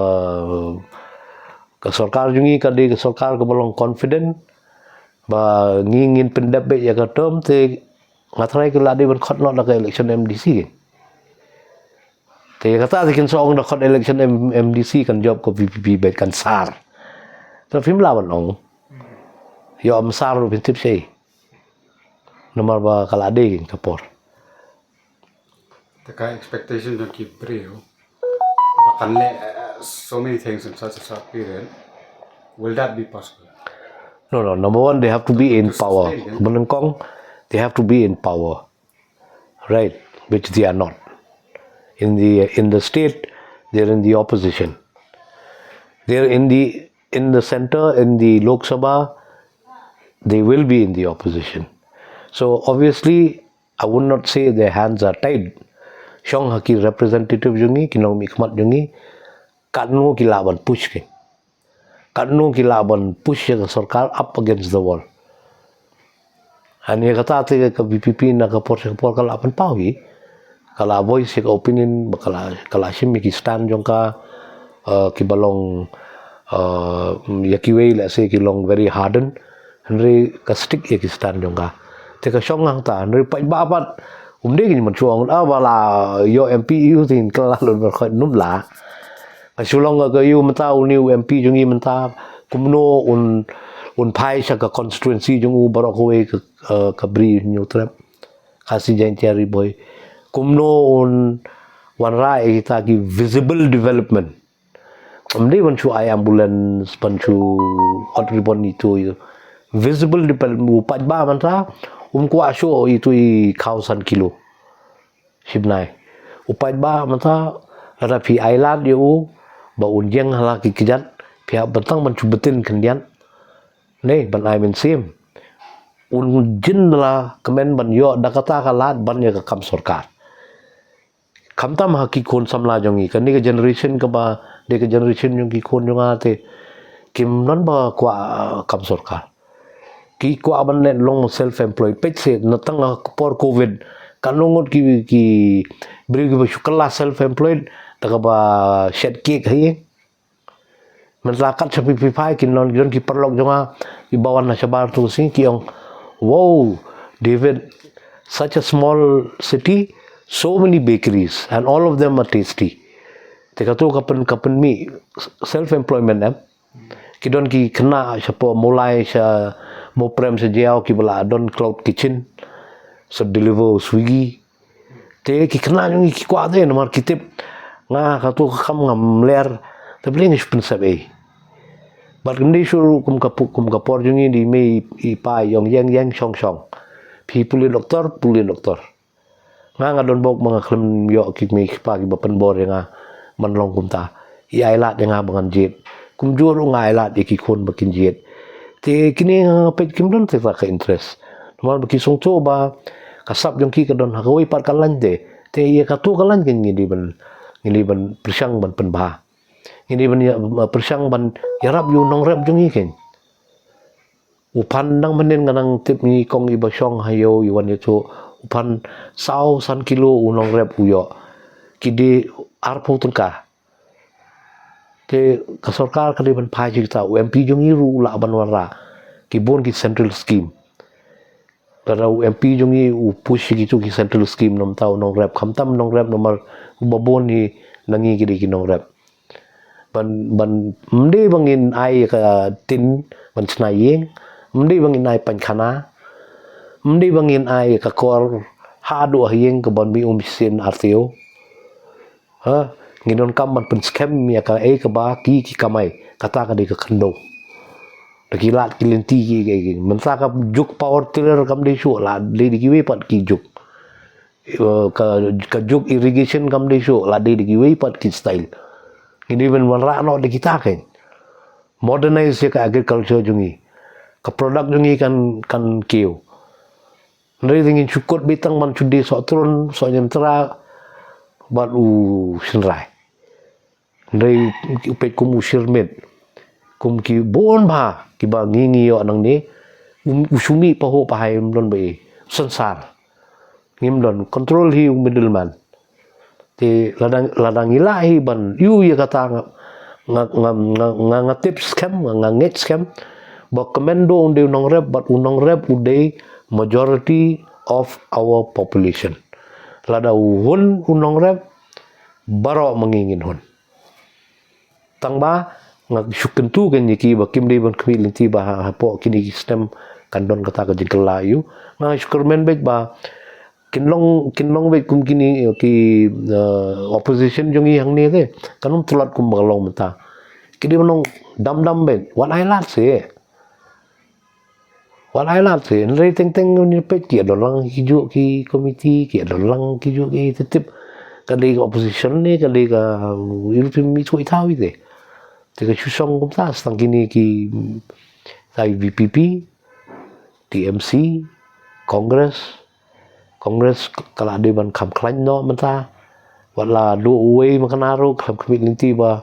ka sorkar jong ngi ka dei ka sorkar kaba long confident ba ngi ngin pyndep beit ïa ka term, te nga tharai ka lah dei ban khot noh da ka election M D C. Te kata te kin sa ong da khot election M-, M D C kan jop ka V P P beit, kan sar. Te phim lah ban ong. Ïoh ym sar ruh phin tip shaei. Namar ba ka lah dei ka por. Te ka expectation jong ki briew ba kan leh, uh, so many things in such a short period. Will that be possible? No, no. Number one, they have to be in power. Sustain, yeah. Ba nyngkong, they have to be in power. Right? Which they are not. In the, in the state, they're in the opposition. They're in the, in the center, in the Lok Sabha, they will be in the opposition. So obviously, I would not say their hands are tied. Shong ha ki representative jong ngi, ki nongmihkhmat jong ngi, katno ki lah ban push ki. Katno ki lah ban push ïa ka sorkar up against the wall. Ani kata te ka V P P na ka por sha ka por ka lah ban paw hi. Ka lah voice ïa ka opinion, ba ka lah, ka lah shim ïa ki stand jong ka, uh, ki ba long, uh, ïa kiwei, let's say, ki long very hardened. Hynrei ka stick ïa ki stand jong ka. Te ka shong hangta, hynrei paidbah pat. Um dei ki man shu ong, ah, ba la ïoh M P ïa u te ka lah lut ban khot, ym lah. Ka shu long ka ïa u mynta, une u M P jong ngi mynta, kumno un, un phai sha ka constituency jong u baroh kawei ka, eh, ka Bri Hynñiewtrep, Khasi Jaintia Ri Bhoi. Kumno un wanrah ïa kita ki visible development. Ym dei ban shu ai ambulance, ban shu ot ribbon ito ïa. Visible development, u paidbah mynta um kwah shuh ito i khaw san kilo. Shibnai. U paidbah mynta, lada phi ai lad ïa u ba un ïeng ha la ki kjat, phi hap ban tang ban shu btin khyndiat. Ne, ban ai mynsiem. Un jin la kmen ban ïoh da kata ka lad ban ïa ka kam sorkar. Khamtam ha ki khun samla jong ngi, kane ka generation kaba dei ka generation jong ki khun jong nga te kim don ba kwah, uh, kam sorkar. Ki kwah ban leit long self employed. Peit se, na tang ha por covid, katno ngut ki, ki briew kiba shu kylla self employed da kaba shet cake ha ïing. Mynta kat sha phi, phi phai, ki don, ki don ki paralok jong nga kiba wan na shabar tu sing, ki ong, "Wow, David, such a small city, so many bakeries and all of them are tasty." Te kato ka pyn, ka pynmih self employment, em. Ki don ki khynnah shapoh Mawlai, sha Mawprem, sha Jaïaw, kiba la don cloud kitchen, sha deliver Swiggy. Te ki khynnah jong ngi ki kwah te, namar ki tip nga kato ka kam ngam ler, te balei nga shu pynsep ei. Bad kam dei shuh ruh kum ka pu-, kum ka por jong ngi, dei mei i pa i ong, "Ïeng, ïeng, shong, shong. Phi pule doktor, pule doktor." Nga, nga don bok ma nga khlem ïoh ki mei ki pa kiba pynbor ïa nga ban long kumta. I ai lad ïa nga ba ngan jied. Kumjuh ruh nga ai lad ïa ki khun ba kin jied. Te kine nga peit kim don te ka interest. Namar ba ki sngewthuh ba ka sap jong ki ka don ha kawei pat ka lain te. Te ïa kato ka lain ngi dei ban, ngi dei ban pyrshang ban pynbha. Ngi dei ban ïa, pyrshang ban ïarap ïa u nongrep jong ngi kein. U phan dang mynnin nga nang tip ngi kong iba shong ha ïew i wan ïathuh. U phan saw san kilo u nongrep u ïoh. Ki dei arphew tyngka. Te ka sorkar ka dei ban phai sha kita, u M P jong ngi ruh u lah ban wanrah. Ki bun ki central scheme. Lada u M P jong ngi u push ïa kitu ki central scheme, namar ta u nongrep, khamtam nongrep namar uba bun hi na ngi ki dei ki nongrep. Ban, ban, ym dei ba ngin ai ka tin ban shna ïing, ym dei ba ngin ai painkhana, ym dei ba ngin ai ka kor haduh ha ïing ka ban mih um shisien ar taïew. Ha, ngi donkam ban pynskhem ïa kaei kaba ki, ki kamai, kata ka dei ka khyndew. Da ki lad ki lynti ki, ki, ki. Mynta ka juk power tiller kam dei shuh, la dei da kiwei pat ki juk. Eh, ka, ka juk irrigation kam dei shuh, la dei da kiwei pat ki style. Ngi dei ban wanrah noh da kita kein. Modernize ïa ka agriculture jong ngi. Ka product jong ngi kan, kan kiew. Hynrei te ngin shu kut beit tang ban shu die soh trun, soh ñiamtra, bad u Shynrai. Hynrei u peit kum u Shyrmit, kum ki bun bha kiba ngi ngi ïoh nangne, u, u shu mih pahuh paha, ym don ba i, u Synsar. Ngim don, control hi u middleman. Te lada, lada ngi lah hi ban ïoh ïa kata, nga, nga, nga, nga, nga tip skhem, nga, nga ngeit skhem ba kmen do u dei u nongrep, bad u nongrep u dei majority of our population. Lada u hun u nongrep, baroh ma ngi ngin hun. Tang ba nga shu kyntu kein ïa ki ba kim dei ban khmih lynti ba ha, hapoh kine ki snem kan don kata ka jingkylla ïa u. Nga shu kyrmen beit ba kin long, kin long beit kum kine ki, eh, opposition jong ngi hangne te, kan ym tlot kum ba ka long mynta. Ki dei ban long dam dam beit, wat ai lad seh. Wat ai lad seh, hynrei teng teng ngi peit ki ïa don lang ki juh ki komiti, ki ïa don lang ki juh ki tip. Ka dei ka opposition ne, ka dei ka, ïa ruh phim ithuh ithaw ite. Te ka shu shong kumta, sa tang kine ki, sa i V P P, T M C, Congress, Congress ka la dei ban kham khlaiñ noh mynta. Wat la duh uwei ma kane ruh, khlem khmih lynti ba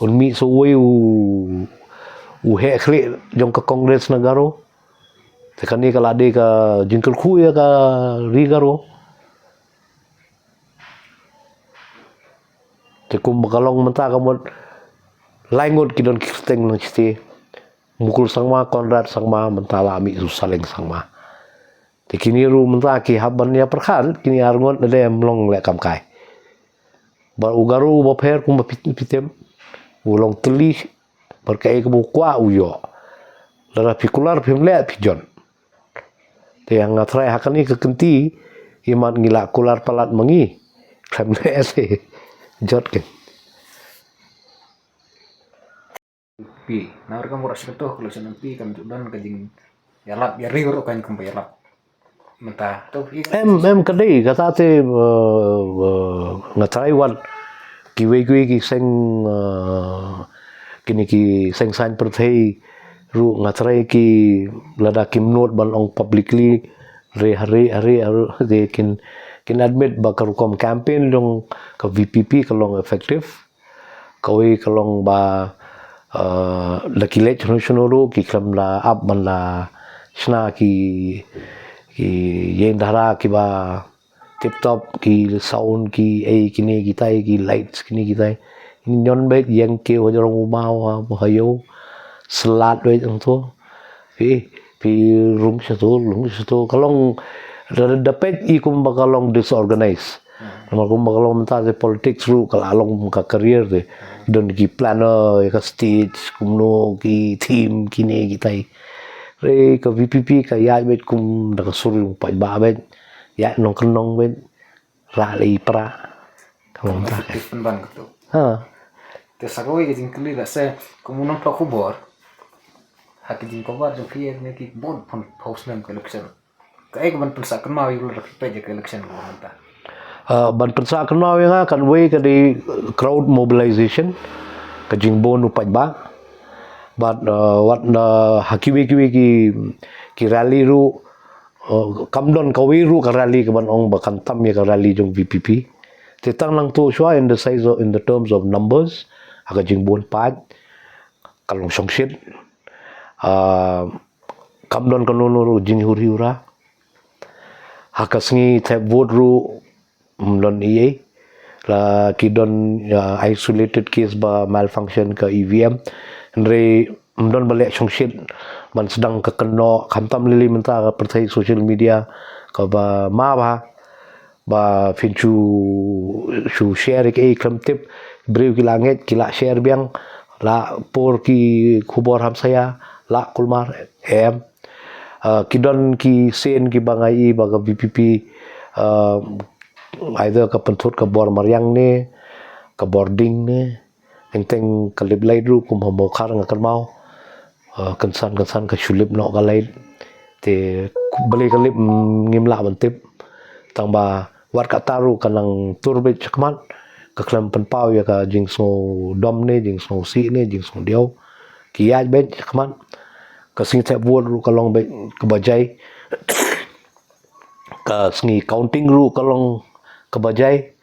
un mih sa uwei u, u heh khlieh jong ka Congress na Garo. Te kane ka la dei ka jingkyrkhu ïa ka ri Garo. Te kum ba ka long mynta ka mut lai ngut ki don ki kyrteng nang shatei. Mukul Sangma, Conrad Sangma, mynta la mih u Saleng Sangma. Te kine ruh mynta ki hap ban ïa pyrkhat, kine ar ngut na dei em long leh kam kai. Bad u Garo uba pher kumba phi, phi tip, u long tylli, bad kaei kaba u kwah u ïoh. Lada phi kular phim leh phi jot. Te nga tharai ha kane ka kynti, imat ngi la kular palat ma ngi, khlem leh se jot kein. Pi, na rukom ruh sha kato ka election M P kan ju don ka jingïalap ïa ri ruh kan kumba ïalap. Mynta to pi. Em, em, ka dei kata te, eh, eh, nga tharai wat kiwei kiwei ki seng, eh, kine ki seng saiñ pyrthei ruh nga tharai ki lada kim nud ban ong publicly re hare hare hare de kin, kin admit ba ka rukom campaign jong ka V P P ka long effective. Kawei ka long ba, eh, da ki leit shano shano ruh ki khlem da ap ban da shna ki, ki ïing dara kiba tip top, ki sound, ki ei kine kitai, ki lights kine kitai. Ngi ñion beit ïeng ki hajrong u maw ha, ha ïew. Slat beit hangto. Phi, phi rung shato, rung shato. Ka long da, da peit i kumba ka long disorganized. Namar kumba ka long mynta te politics ruh ka la long ka career te. Don ki planner ïa ka stage, kumno ki theme kine kitai. Re ka V P P ka ïaid beit kum da ka sur jong u paidbah beit. Ïaid nongkyndong beit. Rah lei pra. Ka long mynta. Effective pynban kato. Ha. Te sa kawei ka jingkylli lehse kum u nongthoh khubor. Ha ka jingkynmaw jong phi ne ki bun pynphoh snem ka election. Kaei ka ban pynsah kynmaw ïa u lada phi peit ïa ka election ka mynta? Ah, ban pynsah kynmaw ïa nga kawei ka dei crowd mobilization, ka jingbun u paidbah. Bad, ah, wat na ha kiwei kiwei ki, ki rally ruh, ah, kam don kawei ruh ka rally ka ban ong ba kan tam ïa ka rally jong V P P. Te tang nangto shuwa in the size of, in the terms of numbers, ha ka jingbun paid, ka long shongshit. Ah, kam don kano kano ruh jinghuri hura. Ha ka sngi thep vote ruh, ym don ei ei. La ki don, ah, isolated case ba malfunction ka E V M. Hynrei ym don ba leh shongshit ban sdang ka kynnoh, khamtam lei lei mynta ka pyrthei social media kaba ma bha. Ba phin shu, shu share ïa kaei khlem tip, briew ki la ngeit ki la share biang, la por ki khubor hamsaia, la kulmar, em. Ah, ki don ki sien kiba nga ïohi ba ka V P P, ah, either ka pynthut ka bor mariang ne, ka bor ding ne, teng teng ka lip light ruh kum ha Mawkhar nga kynmaw. Ah, kynsan kynsan ka shu lip noh ka light. Te balei ka lip, mm, ngim lah ban tip. Tang ba wat kata ruh ka nang tur beit shakhmat. Ka khlem pynpaw ïa ka jingsngew dom ne, jingsngew sih ne, jingsngew diaw. Ki ïaid beit shakhmat. Ka sngi thep vote ruh ka long beit kaba jai. Ka sngi counting ruh ka long kaba jai.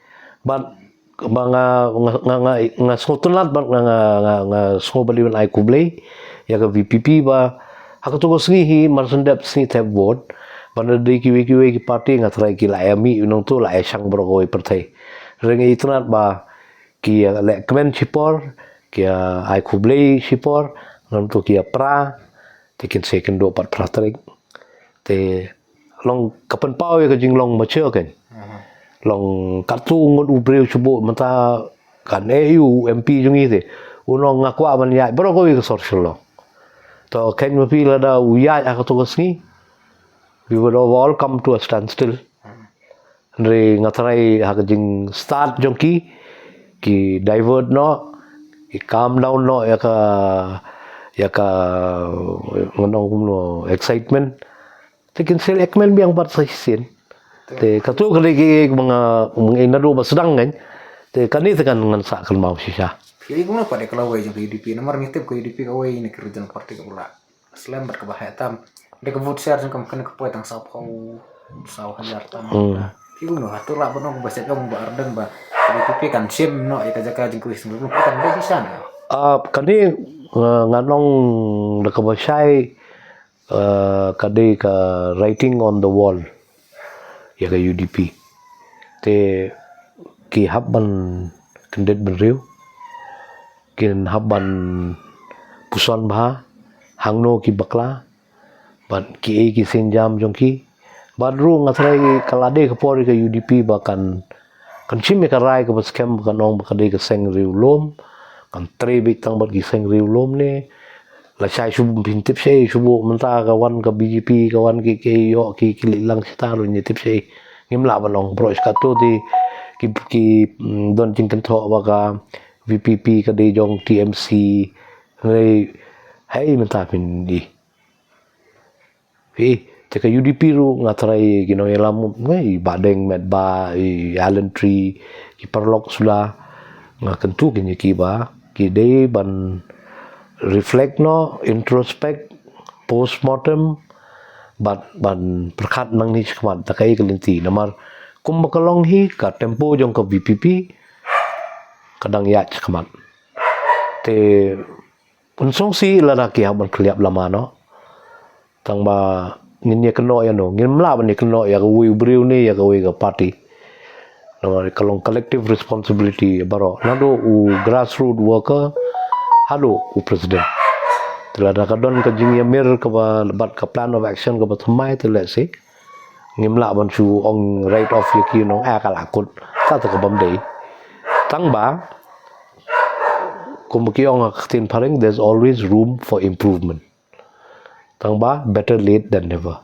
Bad ba nga nga nga nga, nga sngewtynnat ba nga nga nga, nga sngewbha ban ai khublei ïa ka VPP ba ha kato ka sngi hi mar shen dep sngi thep vote ba na dei kiwei kiwei ki party nga trai ki la ïa mih nangto la ïa shang baroh kawei pyrthei. Hynrei nga itynnat ba ki ïa leh kmen shipor, ki ïa ai khublei shipor, nangto ki ïa pra, te kin sa ïakynduh pat phra tarik. Te long ka pynpaw ïa ka jinglong mature kan. Long katto ngut u briew shu buh mynta kan eh u MP jong ngi te. U ong nga kwah ban ïaid baroh kawei ka sor Shillong. To kan ma phi lada u ïaid ha kato ka sngi, we would have all come to a standstill. Hynrei nga trai ha ka jingstad jong ki, ki divert noh, ki calm down noh ïa ka, ïa ka, ngan ong kumno, excitement. Te kin sa ïakmen biang pat sa shisien. Te kato ka dei ki, ki manga manga naduh ba sdang kan. Te kane te kan ngan sa kynmaw shisha. Ki kumno pat ïa ka lawei jong ka UDP, namar ngi tip ka UDP kawei na ki regional party kaba la slem bad kaba heh tam. Dei ka vote share jong ka mynta ka poi tang sawphew saw hajar tam. Ki kumno, hato lah ban ong ba shet ong ba Ardent ba ka VPP kan shim noh ïa ka jaka jingkyrkhu seng ruh kan dei shisha na. Ah, kane nga, ngan ong da kaba shai, ah, ka dei ka writing on the wall ïa ka UDP. Te ki hap ban kyndit bynriew, kin hap ban puson bha hangno ki bakla bad kiei ki sienjam jong ki. Bad ruh nga trai ka la dei ka por ïa ka UDP ba kan, kan shim ïa ka rai kaba skhem ba kan ong ba ka dei ka seng riewlum, kan trei beit tang bad ki seng riewlum ne. Lashai shu bun phin tip shaei, shu buh mynta ka wan ka BJP, ka wan ki, ki ïoh ki, ki leit lang shata ruh ngi tip shaei. Ngim lah ban ong, baroh shi katto te ki, ki, mm, don jingkynthoh ba ka VPP ka dei jong TMC. Hynrei hei mynta phin i. Phi i, te ka UDP ruh nga trai ki nongïalam, ngi i Bah Deng Metbah, i Allen Tree, ki paralok suda, nga kyntu kine ki ba ki dei ban reflect noh, introspect, postmortem, bad ban pyrkhat nangne shakhmat da kaei ka lynti. Namar kumba ka long hi ka tempo jong ka VPP ka dang ïaid shakhmat. Te pynsngewsih lada ki hap ban khyllap lama noh. Tang ba ngin ïa kynnoh ïa no, ngim lah ban ïa kynnoh ïa kawei u briew ne ïa kawei ka party. Namar ka long collective responsibility baroh, naduh u grassroot worker haduh u president. Te lada ka don ka jingïamir kaba bad ka plan of action kaba thymmai te lehse ngim lah ban shu ong write off ïa ki, nong eh ka la kut, kata ka bym dei. Tang ba kumba ki ong ha ka ktien phareng, there's always room for improvement. Tang ba better late than never.